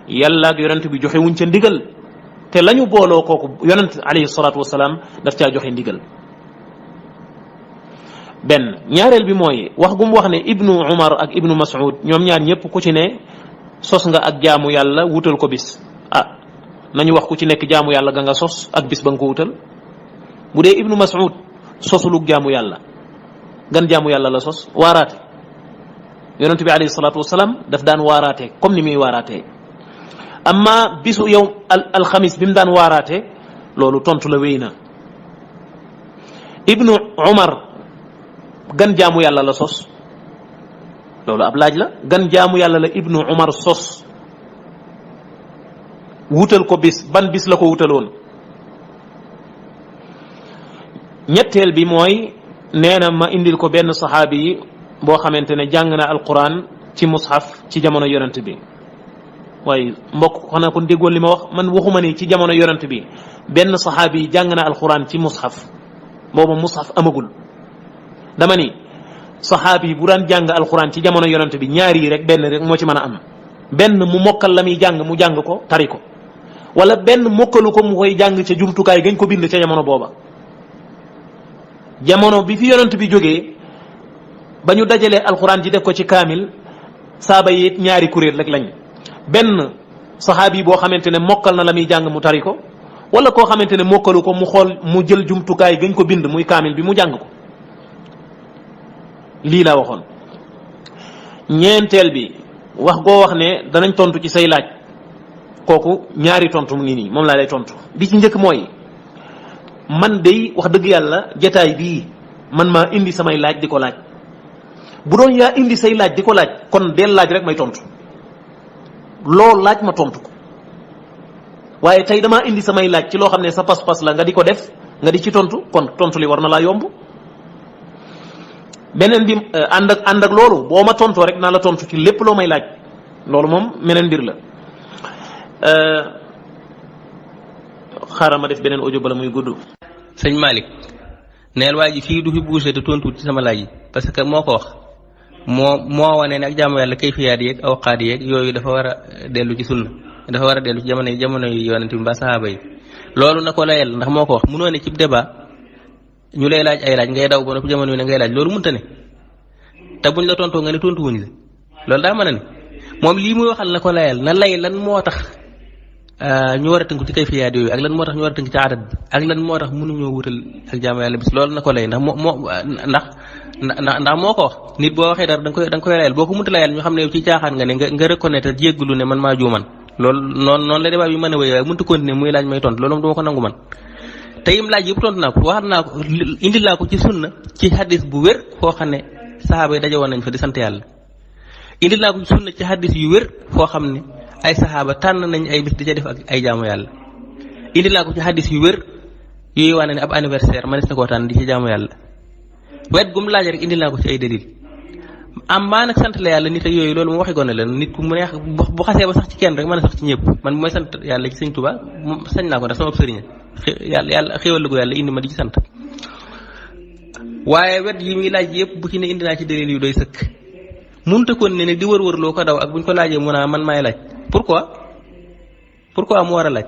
yàlla ak yonent bi joxe wuñ ca ndigal te lañu booloo kooku yonent alayhi salaatu wasalaam daf caa joxe ndigal. benn ñaareel bi mooy wax gu mu wax ne ibnu umar ak ibnu mas'ud ñoom ñaar ñëpp ku ci ne sos nga ak jaamu yàlla wutal ko bis. nañu wax ku ci nekk jaamu yàlla ga nga sos ak bis ba nga ko wutal. bu dee ibnu mas'ud sosulug jaamu yàlla gan jaamu yàlla la sos waaraate yonent bi alayhi salaatu wasalaam daf daan waaraate comme ni muy waaraatee. amma bisu yow alxamis bi mu daan waaraate loolu tontu la wéy na. ibnu umar gan jaamu yàlla la sos loolu ab laaj la gan jaamu yàlla la ibnu umar sos wutal ko bis ban bis la ko wutaloon. ñetteel bi mooy nee na ma indil ko benn saxaabi yi boo xamante ne jàng na alquran ci mushaf ci jamono yonent bi. waaye mbokk xanaa kon déggoon li ma wax man waxuma ni ci jamono yonent bi benn saxaabi yi jàng na alquran ci mushaf booba mushaf amagul. dama ni saxaabi yi bu daan jàng alquran ci jamono yonent bi ñaar yi rek benn rek moo ci mën a am. benn mu mokkal la muy jàng mu jàng ko tari ko wala benn mokkalu ko mu koy jàng ca jumtukaay gañ ko bind ca jamono booba. jamono bi fi yonent bi jógee ba ñu dajalee alquran ji def ko ci kaamil saaba yi ñaari kuréel rek lañ. benn saxaabi boo xamante ne mokkal na la muy jàng mu tari ko wala koo xamante ne mokkalu ko mu xool mu jël jumtukaay gañ ko bind muy kaamil bi mu jàng ko. lii laa waxoon. ñeenteel bi wax goo wax ne danañ tontu ci say laaj kooku ñaari tontu mu ngi nii moom laa lay tontu bi ci njëkk mooy man day wax dëgg yàlla jataay bii man maa indi samay laaj di ko laaj bu doon yaa indi say laaj di ko laaj kon del laaj rek may tontu loolu laaj ma tontu ko waaye tey damaa indi samay laaj ci loo xam ne sa pas-pas la nga di ko def nga di ci tontu kon tontu li war na laa yomb. beneen bi ànd ak loolu boo ma tontoo rek naa la tontu ci lépp loo may laaj loolu moom meneen mbir la. xaaral ma def beneen audio bala muy gudd.
sëñ Malick neel waa ji fii du fi bougé te tontu ci sama laaj yi parce que moo ko wax moo wane ne ak jaamu yàlla kayfiyaat yeeg awqaat yeeg yooyu dafa war a dellu ci sunna dafa war a dellu ci jamono yi yonent bi mbaa saxaaba yi loolu na ko layal ndax moo ko wax munoo ne ci débat ñu lay laaj ay laaj ngay daw ba noppi jamono yi ne ngay laaj loolu mënta ne te buñ la tontoo nga ne tontu wuñ la loolu daa mën a ne moom lii muy waxal na ko layal na lay lan moo tax ñu war a tënku ci kayfiyaat yooyu ak lan moo tax ñu war a tënk ci adat bi ak lan moo tax mënuñoo wutal ak jaamu yàlla bis loolu na ko lay ndax ndax moo ko wax nit boo waxee dara da nga koy layal boo ko mënta layal ñu xam ne yow ci caaxaan nga ne nga reconnaître jéggulu ne man maa juuman loolu noonu la débat bi mën a wéy waaye mënta continuer muy laaj may tontu loolu moom duma ko nangu man te im laaj yëpp tontu naa ko waxat naa ko indil naa ko ci sunna ci hadis bu wér foo xam ne saxaaba yi daje woon nañ fa di sant yàlla indil naa ko ci sunna ci hadis yu wér foo xam ne ay saxaaba tànn nañ ay bis di ca def ak ay jaamu yàlla indil naa ko ci hadis yu wér yooyu wane ne ab anniversaire manis na koo tànn di ci jaamu yàlla wet gum laaj rek indil naa ko ci ay dalil am maa nag sant la yàlla nit ak yooyu loolu mu waxi gone la nit ku mu neex bu xasee ba sax ci kenn rek mën a sax ci ñëpp man bu may sant yàlla ci sëñ Tuubaa sañ naa ko ndax sama sëriñ yàlla xéwal ko yàlla indi ma di ci sant waaye wet yi muy laaj yëpp bu ci ne indi naa ci dalil yu doy sëkk munta kon ne di wër-wër loo ko daw ak buñ ko laajee mun a man maay laaj pourquoi mu war a laaj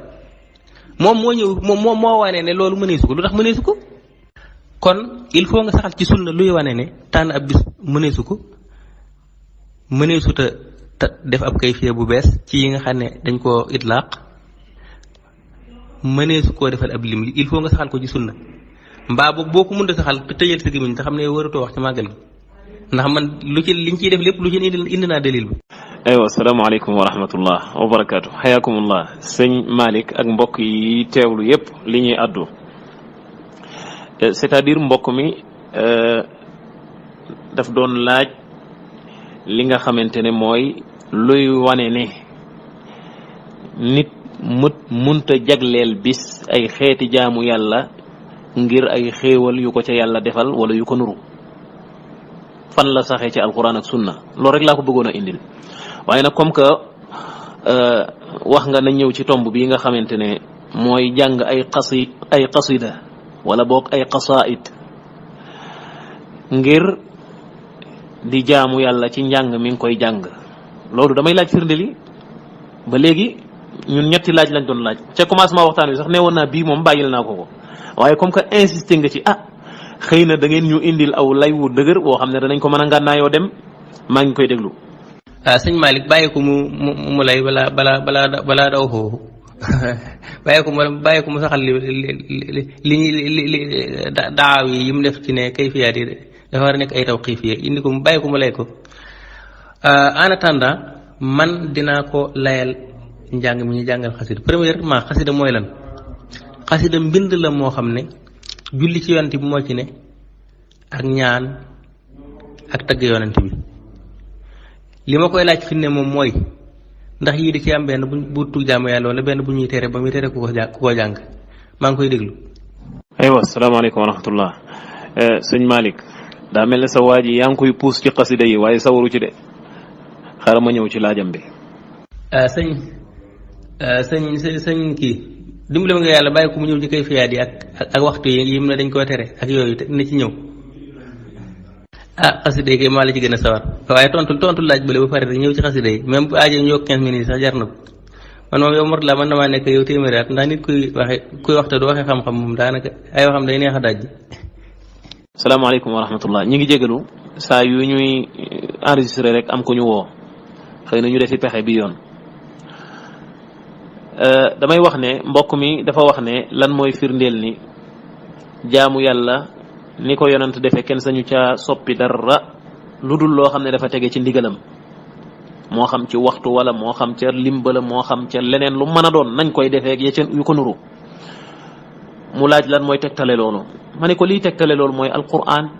moom moo ñëw moom moo wane ne loolu mëneesu ko lu tax mëneesu ko kon il faut nga saxal ci sunna luy wane ne tànn ab bis mëneesu ko mëneesu te def ab kayfiya bu bees ci yi nga xam ne dañ koo itlaaq mëneesu koo defal ab lim il faut nga saxal ko ci sunna mbaa boog boo ko mënta saxal te tëjal sa gémmiñ te xam ne waratoo wax ci màggal gi ndax man lu ci liñ ciy def lépp lu ci indi naa dalil bi.
aywa asalaamaaleykum wa rahmatullah wa barakaatu xayaakumullah sëñ Malick ak mbokk yi teewlu yépp li ñuy addu c'est-à-dire mbokk mi daf doon laaj li nga xamante ne mooy luy wane ne nit munta jagleel bis ay xeeti jaamu yàlla ngir ay xéewal yu ko ca yàlla defal wala yu ko nuru fan la saxee ci alquran ak sunna loolu rek laa ko bëggoon a indil waaye nag comme que wax nga na ñëw ci tomb bi nga xamante ne mooy jàng ay qasida wala boog ay qasaid ngir di jaamu yàlla ci njàng mi ngi koy jàng loolu damay laaj firnde li ba léegi ñun ñetti laaj lañ doon laaj ca commencement waxtaan wi sax ne woon naa bii moom bàyyil naa ko waaye comme que insisté nga ci xëy na da ngeen ñu indil aw lay wu dëgër boo xam ne danañ ko mën a ngànnaayoo dem maa ngi koy déglu.
sëñ Malick bàyyi ko mu lay balaa daw foofu bàyyi ko mu saxal li daaw yi mu def ci ne kayfiyaat yi dafa war a nekk ay tawqifiya indi ko mu bàyyi ko mu lay ko en attendant man dinaa ko layal njàng mi ñu jàngal xasida premièrement xasida mooy lan xasida mbind la moo xam ne julli ci yonent bi moo ci ne ak ñaan ak tagg yonent bi li ma koy laaj fi ne moom mooy ndax yii di ci am benn bu tug jaamu yàlla wala benn bu ñuy tere ba muy tere ku ko jàng maa ngi koy déglu.
aywa asalaamaaleykum wa rahmatullah sëñ Malick daa mel ne sa waa ji yaa ngi koy puus ci xasida yi waaye sawaru ci de xaaral ma ñëw ci laajam bi.
sëñ kii dimbali nga yàlla bàyyi ko mu ñëw ci kayfiyaat yi ak waxtu yi mu ne dañ koo tere ak yooyu na ci ñëw. xasida yi kay maa la ci gën a sawar waaye tontu laaj bële ba pare rek ñëw ci xasida yi même bu aajee ñu yokk 15 minutes sax jar na ko man moom yow Mourtala man damaa nekk yow téeméeri at ndax nit kuy waxte du waxee xam-xam moom daanaka ay waxam day neex a daj.
salaamaaleykum wa rahmatullah ñi ngi jégalu saa yu ñuy enregistré rek am ko ñu woo xëy na ñu defi pexe bi yoon damay wax ne mbokk mi dafa wax ne lan mooy firndeel ni jaamu yàlla ni ko yonent defee kenn sañu ca soppi dara lu dul loo xam ne dafa tege ci ndigalam moo xam ci waxtu wala moo xam ca limbala moo xam ca leneen lu mën a doon nañ koy defee ya ca yu ko nuru mu laaj lan mooy tegtale loolu ma ne ko liy tegtale loolu mooy alquran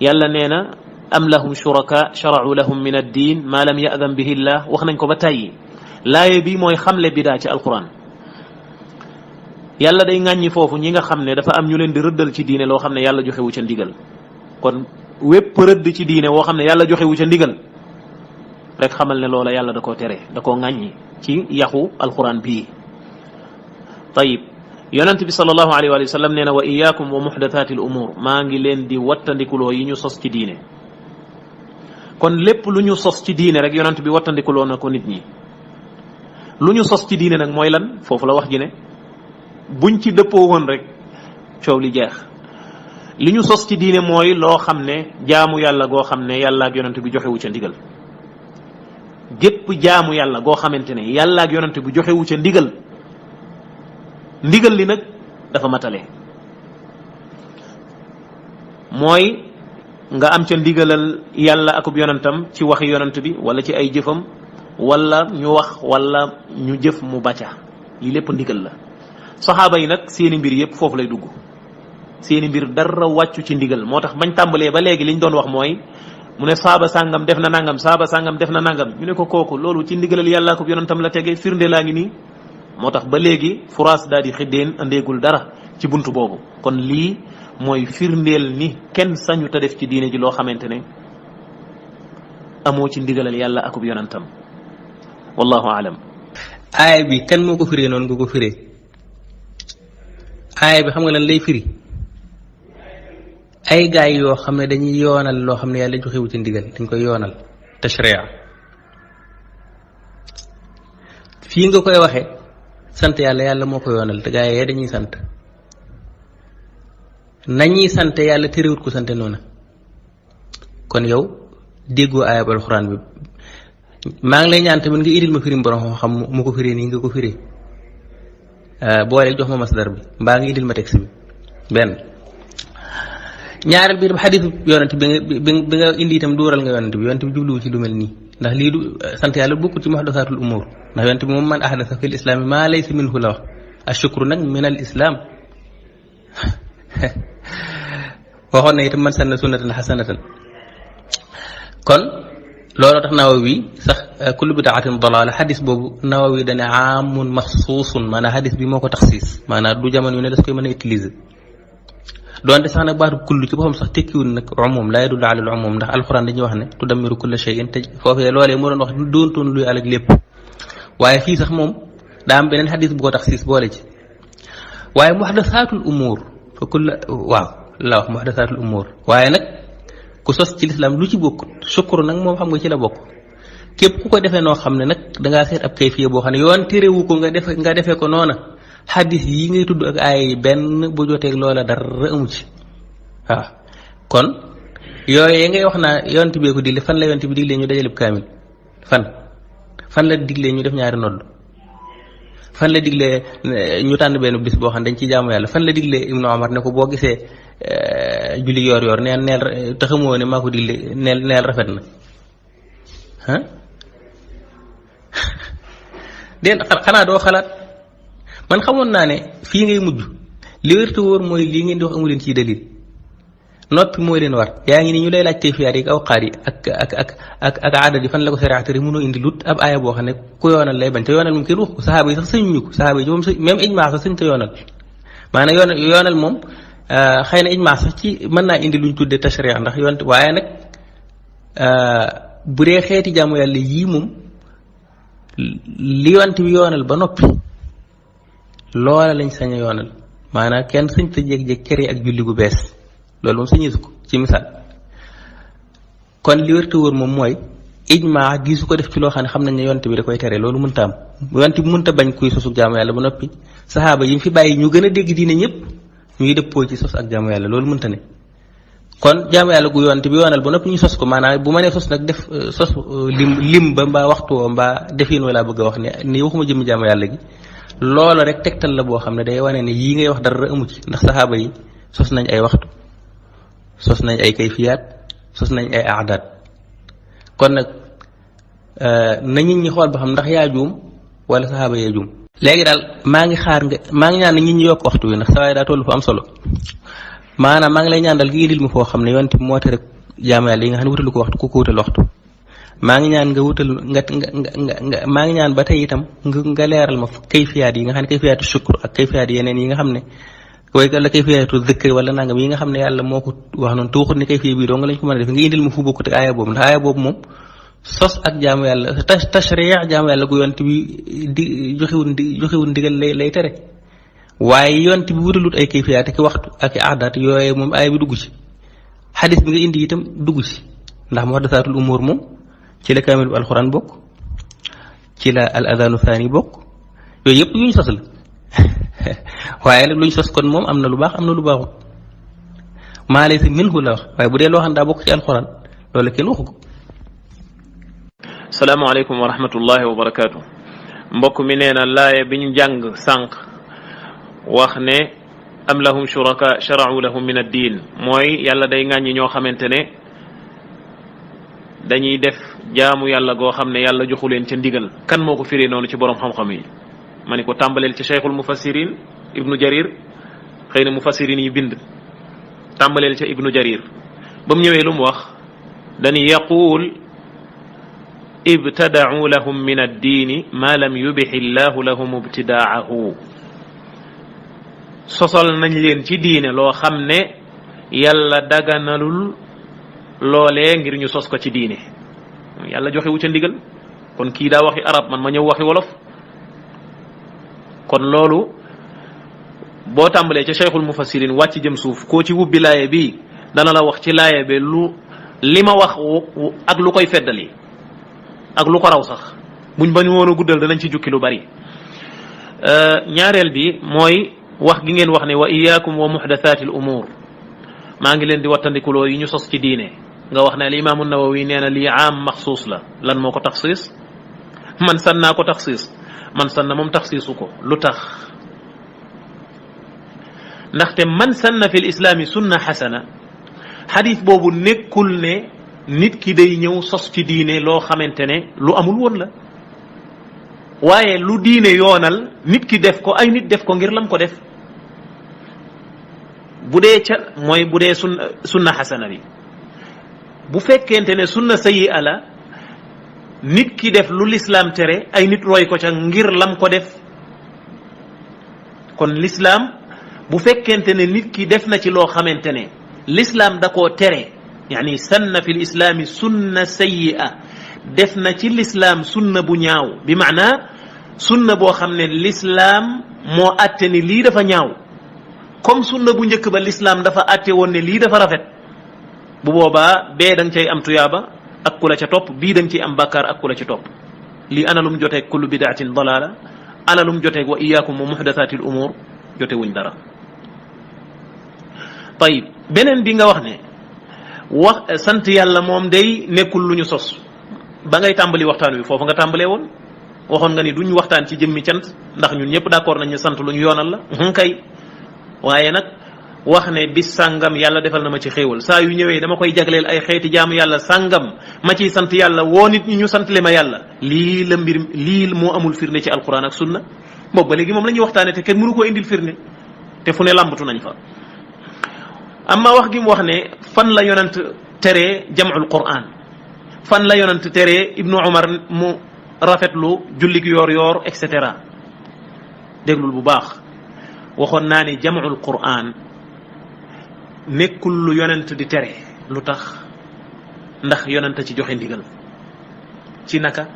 yàlla nee na am lahum shuraka shara'u lahum min ad-din ma lam ya'dam bihi llah wax nañ ko ba tàyyi laaye bi mooy xamle bidaa ci alquran yàlla day ŋàññi foofu ñi nga xam ne dafa am ñu leen di rëddal ci diine loo xam ne yàlla joxewu ca ndigal kon wépp rëdd ci diine woo xam ne yàlla joxewu ca ndigal rek xamal ne loola yàlla da koo tere da koo ŋàññi ci yaxu alquran bii tayib yonent bi sallallahu alayhi wa sallam nee na wa iyaakum wa muhdathati al umur maa ngi leen di wattandikuloo yi ñu sos ci diine kon lépp lu ñu sos ci diine rek yonent bi wattandikuloo na ko nit ñi lu ñu sos ci diine nag mooy lan foofu la wax ji ne buñ ci dëppoo woon rek coow li jeex li ñu sos ci diine mooy loo xam ne jaamu yàlla goo xam ne yàlla ak yonent bi joxewu ca ndigal gépp jaamu yàlla goo xamante ne yàlla ak yonent bi joxewu ca ndigal li nag dafa matale mooy nga am ca ndigalal yàlla akub yonentam ci waxi yonent bi wala ci ay jëfam wala ñu wax wala ñu jëf mu bacca lii lépp ndigal la saxaaba yi nag seeni mbir yëpp foofu lay dugg seeni mbir dara wàccu ci ndigal moo tax bañ tàmbalee ba léegi liñ doon wax mooy mu ne saaba sàngam def na nangam saaba sàngam def na nangam ñu ne ko kooku loolu ci ndigalal yàlla akub yonentam la tege firnde laa ngi nii moo tax ba léegi furaas daal di xiddeen andeegul dara ci buntu boobu kon lii mooy firndeel ni kenn sañu ta def ci diine ji loo xamante ne amoo ci ndigalal yàlla akub yonentam wallahu alam.
aaya bi kan moo ko firee noonu nga ko firee aaya bi xam nga lan lay firi ay gaay yoo xam ne dañuy yoonal loo xam ne yàlla joxewu ci ndigal dañ koy yoonal tashriya fii nga koy waxe sant yàlla moo ko yoonal te gaay yee dañuy sant nañuy sant yàlla terewut ko sant noonu kon yow déggoo aaya ba alxuraan bi maa ngi lay ñaan tamit nga iril ma firim borom xam mu ko firee nii nga ko firee boole jox ma masdar bi mbaa nga iril ma texte bi benn ñaareel bi xadiisu yonent bi nga indi itam dóoral nga yonent bi jubluwu ci lu mel nii ndax lii du sant yàlla bokkul ci muhdathatul umur ndax yonent bi moom man ahdatha fil islam ma laysa minhu la wax ashukru nag min al islam waxoon na itam man sanna sunnatan hasanatan kon looloo tax Nawawi sax kullu bid'atin dalaala xadis boobu Nawawi dane aamun maxsuusun maanaam xadis bi moo ko taxsiis maanaam du jamono yu ne das koy mën a utiliser doonte sax nag baatu kullu ci boppam sax tekkiwul nag umum laa yadullu ala al umum ndax alxuraan dañuy wax ne tudammiru kulla shay'in te foofee loolee moo doon wax doontoon luy alag lépp waaye fii sax moom daa am beneen xadis bu ko taxsiis boole ci waaye muhdasaatul umuur fa kulla waaw la wax muhdasaatul umuur waaye nag ku sos ci lislaam lu ci bokkut sukkur nag moom xam nga ci la bokk képp ku ko defee noo xam ne nag dangaa seet ab kayfiya boo xam ne yoon terewu ko nga defee ko noona xadis yi ngay tudd ak ay benn bu joteeg loola dara amu ci waaw kon yooyu ngay wax naa yonent bee ko digle fan la yonent bi diglee ñu dajalib kaamil fan la diglee ñu def ñaari nodd fan la diglee ñu tànn benn bis boo xam ne dañ ci jaamu yàlla fan la diglee Ibnu Omar ne ko boo gisee julli yor neel te xamoo ne maa ko digle neel rafet na ah den xanaa doo xalaat man xamoon naa ne fii ngay mujj li wér te wóor mooy lii ngeen di wax amu leen ciy dalil noppi mooy leen war yaa ngi ni ñu lay laaj kayfiyaat yi ak awqaat yi ak aada yi fan la ko sariatari mënoo indi lut ab aaya boo xam ne ku yoonal lay bañ te yoonal moom kenn wax ko saxaaba yi sax sëñuñu ko saxaaba yi moom même ijmaa sax sëñ te yoonal maanaam yoonal moom xëy na ijmaa sax ci mën naa indi luñ tuddee tashriix ndax yoon waaye nag bu dee xeeti jaamu yàlla yii moom li yonent bi yoonal ba noppi loola lañ sañ a yoonal maanaam kenn sëñ te jéeg-jéeg kere ak julli gu bees loolu moom sañisu ko ci misaal kon li wér te wóor moom mooy ijmaa gisu ko def ci loo xam ne xam nañ ne yonent bi da koy tere loolu mënta am yonent bi mënta bañ kuy sosu jaamu yàlla ba noppi saxaaba yi mu fi bàyyi ñu gën a dégg diine ñëpp ñuy dëppoo ci sos ak jaamu yàlla loolu mënta ne kon jaamu yàlla gu yonent bi yoonal ba noppi ñu sos ko maanaam bu ma nee sos nag def sos lim ba mbaa waxtu woo mbaa defin wala bëgg a wax ne ni waxuma jëmmi jaamu yàlla gi loolu rek tegtal la boo xam ne day wane ne yii ngay wax dara amu ci ndax saxaaba yi sos nañ ay waxtu sos nañ ay kayfiyaat sos nañ ay aadaat kon nag na nit ñi xool ba xam ndax yaa juum wala saxaaba yaa juum léegi daal maa ngi ñaan nit ñi yokk waxtu wi ndax saa waay daa toll fu am solo maanaam maa ngi lay ñaan daal gi indil mi foo xam ne yonent bi moo tere rek jaamu yàlla yi nga xam ne wutalu ko waxtu ku ko wutal waxtu maa ngi ñaan nga wutal nga maa ngi ñaan ba tey itam nga leeral ma kayfiyaat yi nga xam ne kayfiyaatu shukr ak kayfiyaat yeneen yi nga xam ne wala kayfiyaatu zikr wala nangam yi nga xam ne yàlla moo ko wax noonu te waxut ne kayfiya bii doo nga lañ ko mën a def nga indil ma fu bokkut ak aaya boobu ndax aaya boobu moom sos ak jaamu yàlla tashriix jaamu yàlla gu yonent bi joxewul ndigal lay tere waaye yonent bi wutalut ay kayfiyaat ak waxtu ak aadaat yooyu moom aaya bi dugg ci xadis bi nga indi itam dugg ci ndax muhdathaatul umuur moom ci la kaamil bu alxuraan bokk ci la al adanu thani bokk yooyu yëpp yuñ sos la waaye nag luñ sos kon moom am na lu baax am na lu baaxut maa laysa minhu la wax waaye bu dee loo xam ne daa bokk ci alxuraan loolu kenn waxu ko.
salaamaaleykum wa rahmatullahi wa barakaatu. mbokk mi nee na laaya bi ñu jàng sànq wax ne am lahum shuraka shara'u lahum min ad-diin mooy yàlla day ŋàññi ñoo xamante ne dañuy def jaamu yàlla goo xam ne yàlla joxu leen ca ndigal kan moo ko firee noonu ci borom xam-xam yi ma ni ko tàmbaleel ci cheikhul mufassirin ibnu jarir xëy na mufassirin yi bind tàmbaleel ca ibnu jarir ba mu ñëwee lu mu wax dañuy yaquul ibtada'u lahum min ad-diini ma lam yubixi llahu lahum ibtidaahu sosal nañ leen ci diine loo xam ne yàlla daganalul loolee ngir ñu sos ko ci diine yàlla joxe wu ca ndigal kon kii daa waxi arab man ma ñëw waxi wolof kon loolu boo tàmbalee ca cheikhul mufassirin wàcc jëm suuf koo ci wubbi laaye bi dana la wax ci laaye bi li ma wax ak lu koy feddali ak lu ko raw sax buñ bañ woon a guddal danañ ci jukki lu bari ñaareel bi mooy wax gi ngeen wax ne wa iyaakum wa muhdathaati al umuur maa ngi leen di wattandikuloo yi ñu sos ci diine nga wax ne al imaamu nawawi nee na lii aam maxsuus la lan moo ko taxsiis man sannaa ko taxsiis man sanna moom taxsiisu ko lu tax ndaxte man sanna fi l islaami sunna xasana xadis boobu nekkul ne nit ki day ñëw sos ci diine loo xamante ne lu amul woon la waaye lu diine yoonal nit ki def ko ay nit def ko ngir lam ko def bu dee ca mooy bu dee sunna xasana bi bu fekkente ne sunna sayyi'a la nit ki def lu lislaam tere ay nit roy ko ca ngir lam ko def kon lislaam bu fekkente ne nit ki def na ci loo xamante ne lislaam da koo tere yani sanna fi lislaami sunna sayyi'a def na ci lislaam sunna bu ñaaw bi maana sunna boo xam ne lislaam moo atte ni lii dafa ñaaw comme sunna bu njëkk ba lislaam dafa atte woon ne lii dafa rafet bu boobaa bee da nga cay am tuyaaba ak ku la ca topp bii da nga ciy am bàkkaar ak ku la ca topp lii ana lum joteeg kullu bidaatin dalaala ana lum joteeg wa iyaakum wa muhdathatil umur jote wuñ dara tayib beneen bi nga wax ne wax sant yàlla moom day nekkul lu ñu sos ba ngay tàmbali waxtaan wi foofu nga tàmbalee woon waxoon nga ni duñ waxtaan ci jëmmi cant ndax ñun ñëpp d'accord nañ ne sant lu ñu yoonal la kay waaye nag wax ne bis sàngam yàlla defal na ma ci xéewal saa yu ñëwee dama koy jagleel ay xeeti jaamu yàlla sàngam ma ciy sant yàlla woo nit ñi ñu sant le ma yàlla lii la mbir lii moo amul firnde ci alquran ak sunna boobu ba léegi moom la ñuy waxtaane te kenn mënu koo indil firnde te fu ne làmbatu nañ fa amma wax gi mu wax ne fan la yonent teree jam'ul quran fan la yonent teree ibnu umar mu rafetlu jullik yoor yoor et cetera déglul bu baax waxoon naa ne jam'ul quran nekkul lu yonent di tere lu tax ndax yonent ci joxe ndigal ci naka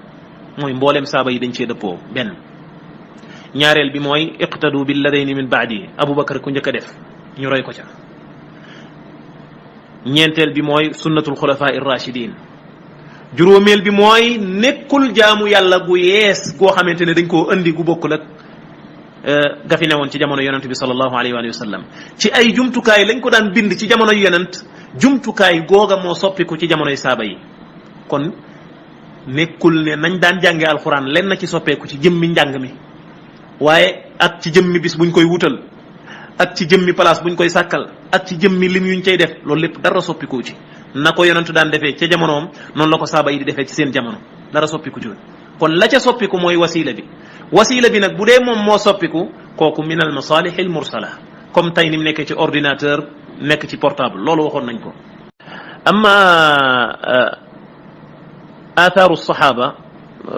mooy mboolem saaba yi dañ cee dëppoo benn ñaareel bi mooy iqtadu billadayni min baadi abubakar ku njëkk a def ñu roy ko ca ñeenteel bi mooy sunnatul xulafaa irrachidin juróomeel bi mooy nekkul jaamu yàlla gu yees goo xamante ne dañ koo andi gu bokkul ak gafi ne woon ci jamono yonent bi sallallahu alayhi wa sallam ci ay jumtukaay lañ ko daan bind ci jamono yonent jumtukaay googa moo soppiku ci jamonoy saaba yi kon nekkul ne nañ daan jànge alxuraan len na ci soppeeku ci jëmmi njàng mi waaye ak ci jëmmi bis buñ koy wutal ak ci jëmmi place buñ koy sàkkal ak ci jëmmi lim yuñ cay def loolu lépp dara soppiku ci na ko yonent daan defee ca jamonoom noonu la ko saaba yi di defee ci seen jamono dara soppiku ci kon la ca soppiku mooy wasila bi nag bu dee moom moo soppiku kooku min al masalih al mursala comme tey ni mu nekkee ci ordinateur nekk ci portable loolu waxoon nañ ko amma athaaru sahaba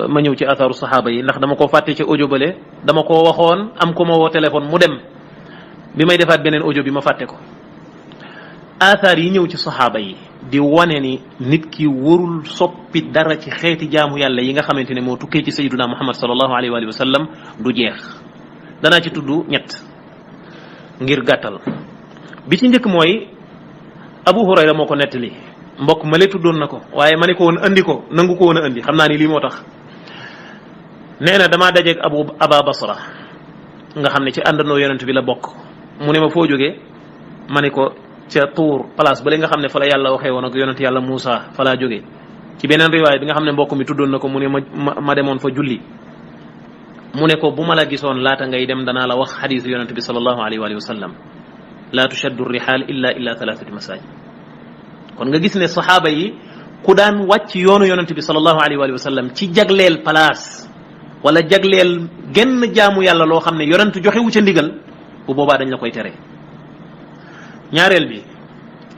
ma ñëw ci athaaru sahaba yi ndax dama ko fàtte ci audio bale dama ko waxoon am ko ma woo téléphone mu dem bi may defaat beneen audio bi ma fàtte ko athaar yi ñëw ci sahaba yi di wane ni nit ki warul soppi dara ci xeeti jaamu yàlla yi nga xamante ne moo tukkee ci sayyiduna muhammad sallallahu alayhi wa sallam du jeex danaa ci tudd ñett ngir gàttal bi ci njëkk mooy abu hurayra moo ko nettali mbokk ma le tuddoon na ko waaye ma ne ko woon andi ko nangu ko woon a andi xam naa ni lii moo tax nee na damaa dajeeg aba basra nga xam ne ci àndandoo yonent bi la bokk mu ne ma foo jógee ma ne ko ca tuur place ba li nga xam ne fa la yàlla waxee woon ak yonent yàlla Muusa fa laa jógee ci beneen riwaay bi nga xam ne mbokk mi tuddoon na ko mu ne ma demoon fa julli mu ne ko bu ma la gisoon laata ngay dem danaa la wax xadiis yonent bi sallallahu alayhi wa sallam laa tushaddu rihaal illa thalathati masajid kon nga gis ne saxaaba yi ku daan wàcc yoonu yonent bi sallallahu alayhi wa sallam ci jagleel place wala jagleel genn jaamu yàlla loo xam ne yonent joxewu ca ndigal bu boobaa dañ la koy tere ñaareel bi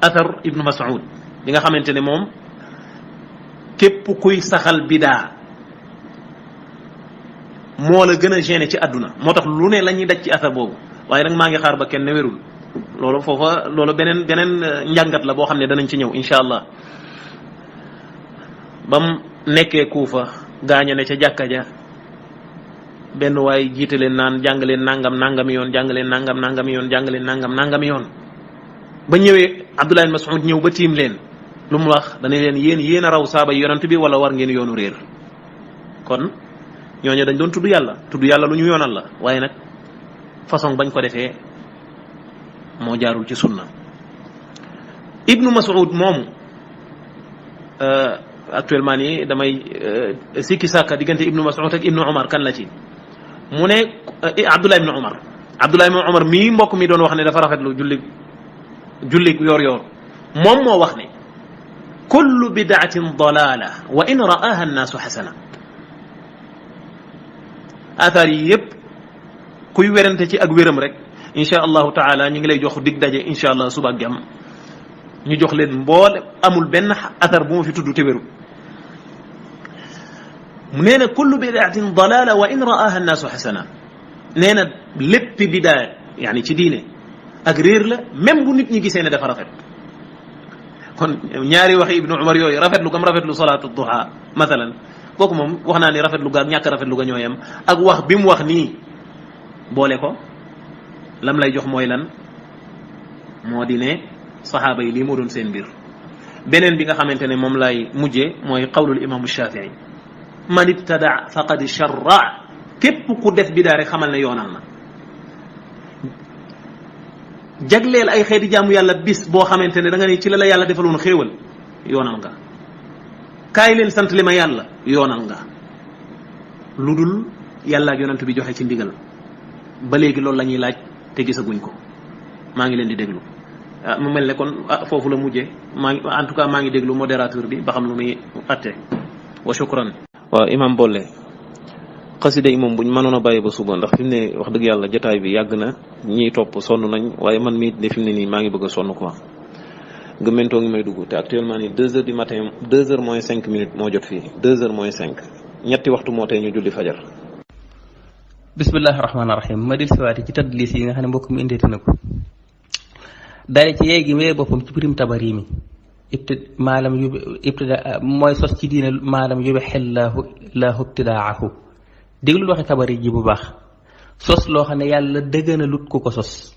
athar ibnu mas'ud bi nga xamante ne moom képp kuy saxal bidaa moo la gën a gêné ci àdduna moo tax lu ne la ñuy daj ci athar boobu waaye nag maa ngi xaar ba kenn ne wérul loolu foofa loolu beneen njàngat la boo xam ne danañ ci ñëw insha allah bam nekkee Kuufa gaaña ne ca jàkka ja benn waay jiite leen naan jàng leen nangami yoon jàng leen nangami yoon jàng leen nangami yoon ba ñëwee Abdullah ibn Mas'ud ñëw ba tiim leen lu mu wax dana leen yéen a raw saaba yonent bi wala war ngeen yoonu réer kon ñooñu dañ doon tudd yàlla lu ñu yoonal la waaye nag façon bañ ko defee moo jaarul ci sunna ibnu Mas'ud moomu actuellement nii damay sikki sàkka diggante ibnu Mas'ud ak ibnu Umar kan la ci mu ne Abdullah ibn Umar mii mbokk mi doon wax ne dafa rafetlu julli yoor yoor moom moo wax ne kullu bid'atin dalala wa in ra'aha an-nasu hasana athar yi yëpp kuy werante ci ak wéram rek insha allahu taala ñu ngi lay jox dig daje insha allah suba ak jàmm ñu jox leen mboole amul benn athar bu ma fi tudd te wéru mu nee na kullu bid'atin dalala wa in ra'aha an-nasu hasana nee na lépp bidaa yani ci diine ak réer la même bu nit ñi gisee ne dafa rafet kon ñaari waxi ibnu umar yooyu rafetlu gam rafetlu salaatu duha mathalan kooku moom wax naa ni rafetlu ga ak ñàkk rafetlu ga ñooyam ak wax bi mu wax nii boole ko lam lay jox mooy lan moo di ne saxaaba yi lii moo doon seen mbir beneen bi nga xamante ne moom lay mujjee mooy qawlul imaamu shafii man ibtada faqad sharra képp ku def bidaa rek xamal ne yoonal na jagleel ay xeeti jaamu yàlla bis boo xamante ne da nga ne ci la yàlla defaloon xéewal yoonal nga kaay leen sant li ma yàlla yoonal nga lu dul yàlla ak yonent bi joxe ci ndigal ba léegi loolu la ñuy laaj te gisaguñ ko maa ngi leen di déglu mu mel ne kon foofu la mujjee maa ngi en tout cas maa ngi déglu modérateur bi ba xam lu muy atte wa shukran.
waaw imam Bolle xasida yi moom buñ mënoon a bàyyi ba suba ndax fi mu ne wax dëgg yàlla jotaay bi yàgg na ñiy topp sonn nañ waaye man mii ne fi mu ne nii maa ngi bëgg a sonn quoi gëmmentoo ngi may dugg te actuellement nii 2 heures du matin 2 heures moins 5 minutes moo jot fii 2 heures moins 5 ñetti waxtu moo tey ñu julli fajar.
bismillahi rahmaani rahim ma dil siwaati ci tadlis yi nga xam ne mbokk mi indeeti na ko dale ci yeegi wee boppam ci birim tabari mi maalam yub ibtida mooy sos ci diine maalam yube xellaahu laahu ibtidaahu déglul waxi tabari ji bu baax sos loo xam ne yàlla dëggana lut ku ko sos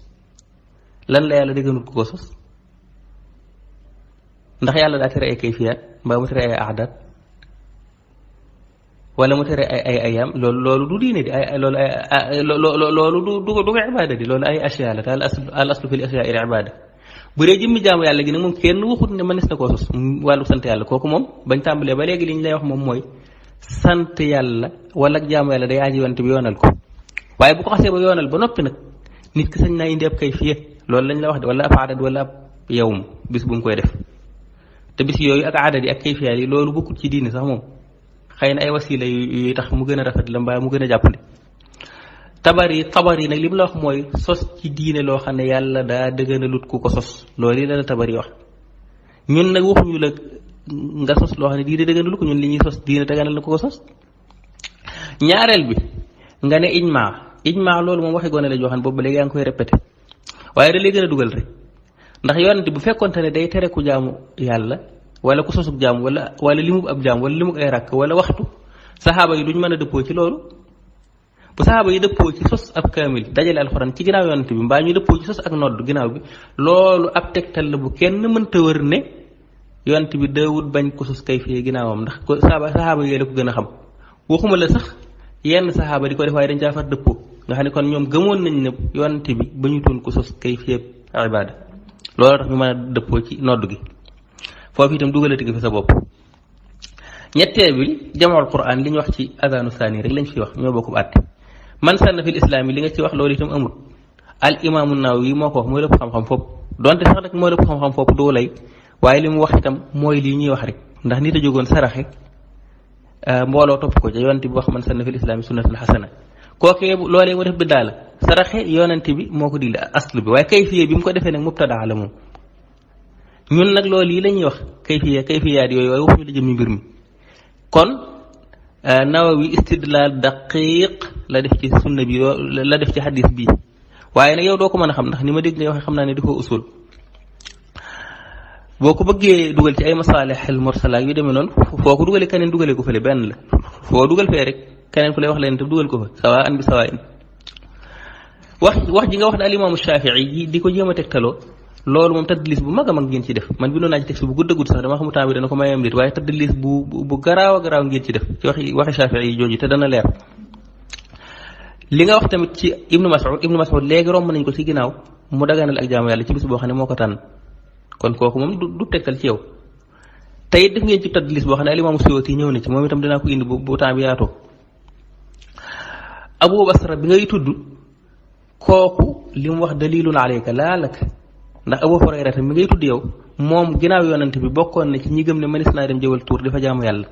lan la yàlla dëgganut ku ko sos ndax yàlla daa tere ay kayfiyaat mbaa mu tere ay aadaat wala mu tere ay ayam loolu du diine di loolu du ibaada di loolu ay asiya la te al aslu fil asiya il ibaada bu dee jëmmi jaamu yàlla gi nag moom kenn waxut ne mënees na koo sos wàllu sant yàlla kooku moom bañ tàmbalee ba léegi li ñu lay wax moom mooy sant yàlla wala ak jaamu yàlla day aaji yonent bi yoonal ko waaye bu ko xasee ba yoonal ba noppi nag nit ki sañ naa indi ab kayfiya loolu lañ la wax de wala ab aadad wala ab yawm bis bu mu koy def te bis yooyu ak aadad yi ak kayfiya yi loolu bokkut ci diine sax moom xëy na ay wasila yu tax mu gën a rafet la mbaa mu gën a jàppandi tabari nag li mu la wax mooy sos ci diine loo xam ne yàlla daa dëggana lut ku ko sos loolu yi la tabari wax ñun nag waxuñu la nga sos loo xam ne diine dëggana lut ko ñun li ñuy sos diine dëgganal na ku ko sos ñaareel bi nga ne ijma loolu moom waxi gone la joo xam ne boobu ba léegi yaa ngi koy répété waaye da lay gën a dugal rek ndax yonent bu fekkonte ne day tere ku jaamu yàlla wala ku sosug jaam wala limub ab jaam wala limub ay rakk wala waxtu saxaaba yi duñ mën a dëppoo ci loolu bu saxaaba yi dëppoo ci sos ab kaamil dajale alxuraan ci ginnaaw yonent bi mbaa ñu dëppoo ci sos ak nodd ginnaaw bi loolu ab tegtal la bu kenn mënta wër ne yonent bi daawut bañ ko sos kay fii ginnaawam ndax ko saxaaba yi la ko gën a xam waxuma la sax yenn saxaaba di ko def waaye dañ caa far dëppoo nga xam ne kon ñoom gëmoon nañ ne yonent bi ba ñu toon ko sos kay fii ibaada loolu tax ñu mën a dëppoo ci nodd gi foofu itam dugalati gi fi sa bopp ñetteel bi jamaul quran li ñu wax ci adanu saani rek lañ fi wax ñoo bokk àtte man sanna fil islam yi li nga ci wax loolu itam amul al imaamu Nawawi moo ko wax mooy lépp xam-xam fopp donte sax nag mooy lépp xam-xam fopp doo lay waaye li mu wax itam mooy lii ñuy wax rek ndax nit a jógoon saraxe mbooloo topp ko ca yonent bi wax man sanna fil islam sunnatan xasana kookee loolee mu def biddaa la saraxe yonent bi moo ko digle aslu bi waaye kayfiye bi mu ko defee nag mubtadaa la moom ñun nag loolu yi la ñuy wax kayfiyaat yooyu waaye waxuñu la jëmmi mbir mi kon Nawawi istidlaal daqiq la def ci sunna bi la def ci hadis bi waaye nag yow doo ko mën a xam ndax ni ma dégg ngay waxe xam naa ne dafa usul boo ko bëggee dugal ci ay masaalih al mursala yu demee noonu foo ko dugalee keneen dugalee ko fële benn la foo dugal fee rek keneen ku lay wax leen te dugal ko fa sawaa an bi sawaa in wax ji nga wax ne al imaamu Shafii di ko jéem a tegtaloo loolu moom tadlis bu mag a mag ngeen ci def man bindoon naa ci texte bu gudd a gudd sax dama xamu temps bi dana ko mayam dit waaye tadlis bu garaaw a garaaw ngeen ci def ci waxi Shafii yi jooju te dana leer li nga wax tamit ci Ibnu Mas'ud léegi romb nañ ko ci ginnaaw mu daganal ak jaamu yàlla ci bis boo xam ne moo ko tànn kon kooku moom du tegtal ci yow te it def ngeen ci tadlis boo xam ne al imaamu Suyuti ñëw na ci moom itam dinaa ko indi bu temps bi yaatoo Abu Basra bi ngay tudd kooku li mu wax dalilun alayka laa lak ndax Abu Hurayra mi ngay tudd yow moom ginnaaw yonent bi bokkoon na ci ñi gëm ne mënees naa dem jëwal tuur di fa jaamu yàlla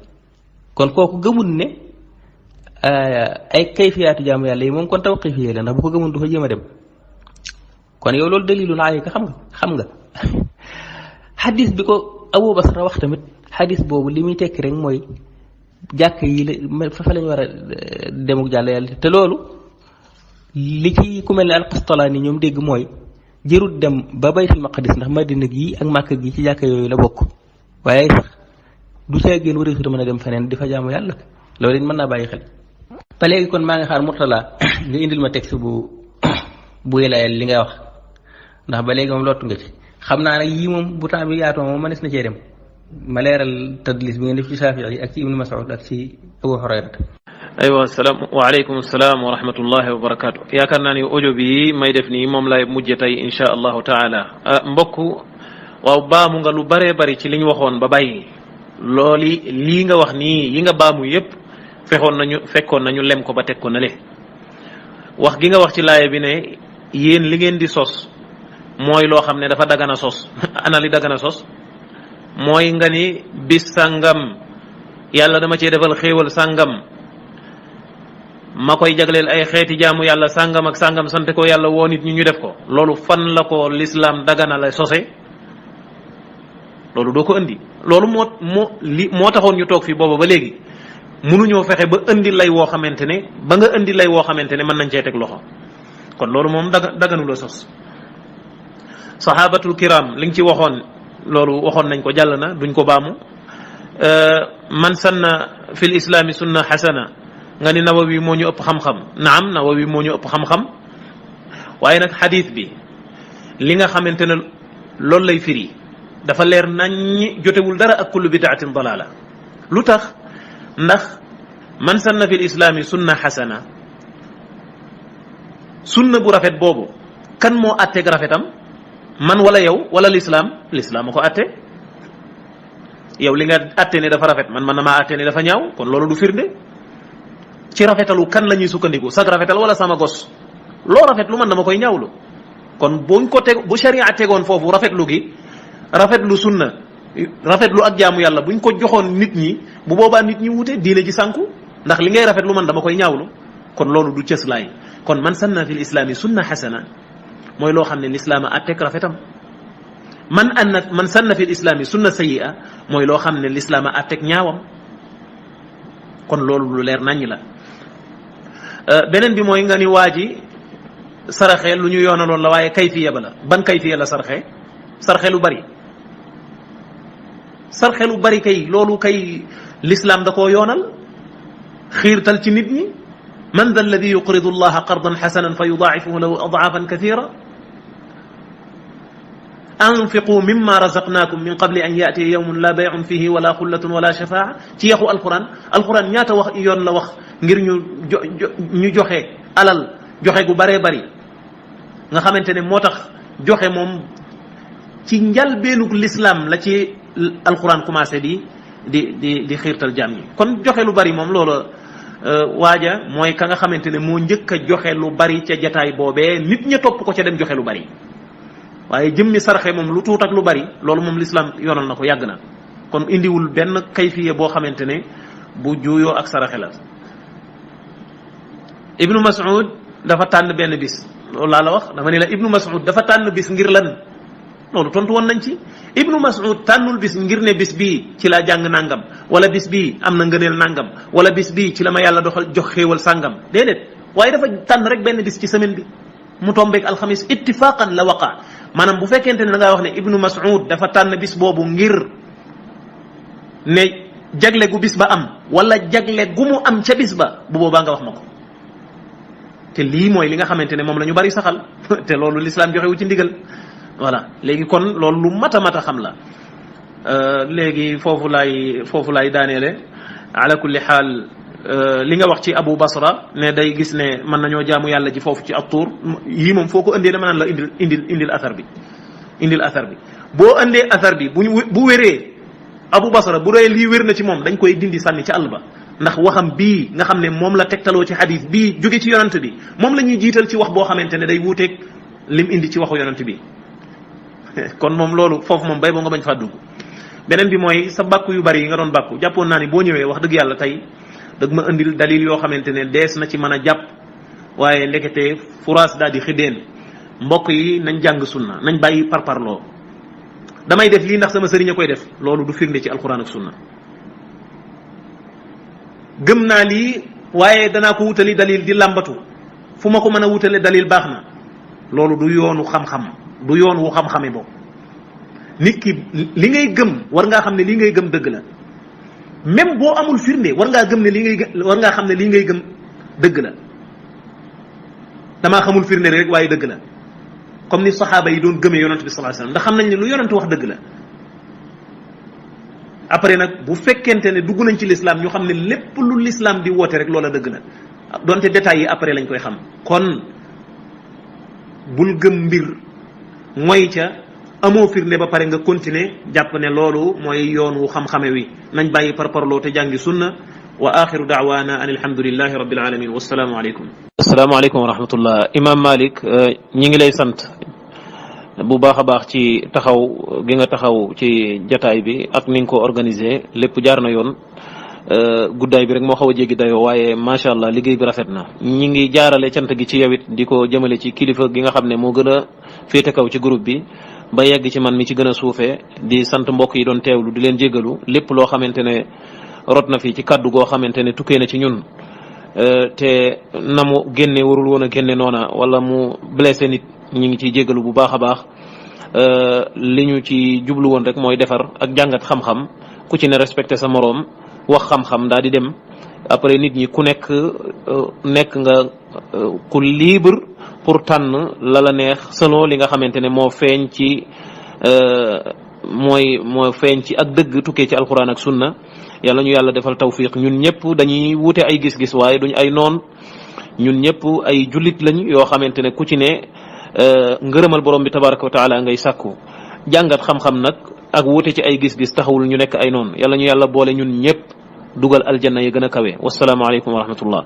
kon kooku gëmul ne ay kayfiyaatu jaamu yàlla yi moom kon tawqifi la ndax bu ko gëmul du fa jéem a dem kon yow loolu dalilu laay ka xam nga xadis bi ko Abu Basra wax tamit xadis boobu li muy tekki rek mooy jàkk yi la fa lañ war a demuk jàll yàlla te loolu li ci ku mel ne Al-Qastalaani ñoom dégg mooy jërut dem ba Baytul Maqdis ndax Madina gi ak Màkka gi ci jàkk yooyu la bokk waaye sax du see génn wari su mën a dem feneen di fa jaamu yàlla loolu it mën naa bàyyi xel ba léegi kon maa ngi xaar Murtala nga indil ma texte bu layal li ngay wax ndax ba léegi moom lottu nga ci xam naa nag yii moom bu temps bi yaatoo moom mënees na cee dem ma leeral tadlis bi ngeen def ci Shaafi'i ak ci Ibnu Mas'ud ak ci Abu Hurayra.
aywa salaam waaleykum salaam wa rahmatullahi wa barakaatu. yaakaar naa ni audio bi may def nii moom laay mujjee tey insha allahu taala mbokk waaw baamu nga lu baree bari ci li ñu waxoon ba bàyyi looli lii nga wax nii yi nga baamu yépp fekkoon nañu lem ko ba teg ko na le wax gi nga wax ci laaya bi ne yéen li ngeen di sos mooy loo xam ne dafa dagana sos ana li dagana sos mooy nga ni bis sàngam yàlla dama cee defal xéewal sàngam ma koy jagleel ay xeeti jaamu yàlla sàngam ak sàngam sant ko yàlla woo nit ñi ñu def ko loolu fan la ko lislaam dagana la sose loolu doo ko indi loolu moo taxoon ñu toog fii booba ba léegi mënuñoo fexe ba indi lay woo xamante ne mën nañ cee teg loxo kon loolu moom daganu la sos sahabatul kiram li nga ci waxoon loolu waxoon nañ ko jàll na duñ ko baamu man sanna fil islami sunna xasana nga ni Nawawi moo ñu ëpp xam-xam naam Nawawi moo ñu ëpp xam-xam waaye nag xadis bi li nga xamante ne loolu lay firi dafa leer nañ jotewul dara ak kullu bidaatin dalala lu tax ndax man sanna fil islami sunna xasana sunna bu rafet boobu kan moo atteeg rafetam man wala yow wala lislaam a ko atte yow li nga atte ne dafa rafet man na maa atte ne dafa ñaaw kon loolu du firnde ci rafetalu kan la ñuy sukkandiku sag rafetal wala sama gos loo rafet lu man dama koy ñaawlu kon bu sharia tegoon foofu rafetlu sunna rafetlu ak jaamu yàlla buñ ko joxoon nit ñi bu boobaa nit ñi wute diine ji sànku ndax li ngay rafetlu man dama koy ñaawlu kon loolu du cëslaay kon man sanna fil islami sunna xasana mooy loo xam ne lislaam a atteeg rafetam man sanna fil islami sunna sayyi'a mooy loo xam ne lislaam a atteeg ñaawam kon loolu lu leer naññ la beneen bi mooy nga ni waa ji saraxe lu ñu yoonaloon la waaye kayfiya ba la ban kayfiya la sarxe lu bari kay loolu kay lislaam da koo yoonal xiirtal ci nit ñi man dha alladi yuqridu allaha qardan xasanan fa yudaacifuhu lahu adcaafan kathira anfiqu mimma razaqnakum min qabli an yatiya yawmun la bay'un fihi wala xullatun wala shafaa ci yaxu alquran ñaata wax yoon la wax ngir ñu joxe alal joxe gu baree bari nga xamante ne moo tax joxe moom ci njalbeenug l'islam la ci alquran commencé di xiirtal jaam ñi kon joxe lu bari moom loolu waaja mooy ka nga xamante ne moo njëkk a joxe lu bari ca jataay boobee nit ña topp ko ca dem joxe lu bari waaye jëmmi sarxe moom lu tuut ak lu bari loolu moom l'islam yoonal na ko yàgg na kon indiwul benn kayfiye boo xamante ne bu juuyoo ak saraxe la Ibnu Mas'ud dafa tànn benn bis loolu laa la wax dama ne la Ibnu Mas'ud dafa tànn bis ngir lan loolu tontu woon nañ ci Ibnu Mas'ud tànnul bis ngir ne bis bii ci laa jàng nangam wala bis bii am na ngëneel nangam wala bis bii ci la ma yàlla jox xéewal sàngam déedéet waaye dafa tànn rek benn bis ci semaine bi mu tombeeg alxamis ittifaqan la waqa maanaam bu fekkente ne da ngaa wax ne Ibnu Mas'ud dafa tànn bis boobu ngir ne jagle gu bis ba am wala jagle gu mu am ca bis ba bu boobaa nga wax ma ko te lii mooy li nga xamante ne moom la ñu bari saxal te loolu l'islam joxewu ci ndigal voilà léegi kon loolu lu mat a xam la léegi foofu laay daaneele ala kulli xaal li nga wax ci Abu Basra ne day gis ne mën nañoo jaamu yàlla ji foofu ci at-Tuur yii moom foo ko indee dama naan la indil athar bi boo indee athar bi bu wéree Abu Basra bu dee lii wér na ci moom dañ koy dindi sànni ci àll ba ndax waxam bii nga xam ne moom la tegtaloo ci xadis bii jóge ci yonant bi moom la ñuy jiital ci wax boo xamante ne day wuuteeg lim indi ci waxu yonant bi kon moom loolu foofu moom bay boo nga bañ faa dugg. beneen bi mooy sa bàkku yu bari yi nga doon bàkku jàppoon naa ni boo ñëwee wax dëgg yàlla tey dëgg ma indil dalil yoo xamante ne dees na ci mën a jàpp waaye ndekete furaas daal di xiddeen. mbokk yi nañ jàng sunna nañ bàyyi parparloo damay def lii ndax sama sëriñ a koy def loolu du firnde ci alquran ak sunna. gëm naa lii waaye danaa ko wutali dalil di làmbatu fu ma ko mën a wutale dalil baax na loolu du yoonu xam-xam du yoon wu xam-xame boobu. nit ki li ngay gëm war ngaa xam ne lii ngay gëm dëgg la même boo amul firnde war ngaa gëm ne war ngaa xam ne lii ngay gëm dëgg la damaa xamul firnde rek waaye dëgg la comme ni saxaaba yi doon gëmee yonent bi sallallahu alayhi wasallam ndax xam nañ ne lu yonent wax dëgg la. après nag bu fekkente ne dugg nañ ci l'islam ñu xam ne lépp lu l'islam di woote rek loola dëgg la donte détails yi après lañ koy xam. kon bul gëm mbir mooy ca amoo firnde ba pare nga continuer jàpp ne loolu mooy yoon wu xam-xame wi nañ bàyyi parparloo te jàngi sunna wa axiru daawaana an alhamdulillahi rabbil alamin wassalaamu aleykum.
asalaamaaleykum wa rahmatullah. Imam Malik ñi ngi lay sant bu baax a baax ci taxaw gi nga taxaw ci jataay bi ak ni nga ko organisé lépp jaar na yoon guddaay bi rek moo xaw a jéggi dayoo waaye macha allah liggéey bi rafet na. ñi ngi jaarale cant gi ci yow it di ko jëmale ci kilifa gi nga xam ne moo gën a féete kaw ci groupe bi ba yegg ci man mi ci gën a suufee di sant mbokk yi doon teewlu di leen jéggalu lépp loo xamante ne rot na fi ci kaddu goo xamante ne tukkee na ci ñun te na mu génne warul woon a génne noona wala mu blessé nit ñi ngi ciy jéggalu bu baax a baax li ñu ci jublu woon rek mooy defar ak jàngat xam-xam ku ci ne respecté sa moroom wax xam-xam daal di dem après nit ñi ku nekk nga ku libre pour tànn la la neex selon li nga xamante ne moo feeñ ci moo feeñ ci ak dëgg tukkee ci alquran ak sunna yàlla ñu yàlla defal tawfiq ñun ñëpp dañuy wute ay gis-gis waaye duñ ay noon ñun ñëpp ay jullit lañ yoo xamante ne ku ci ne ngërëmal borom bi tabaraka wa taala ngay sàkku jàngat xam-xam nag ak wute ci ay gis-gis taxawul ñu nekk ay noon yàlla ñu yàlla boole ñun ñëpp dugal aljanna yi gën a kawe wassalaamu aleykum wa rahmatullah.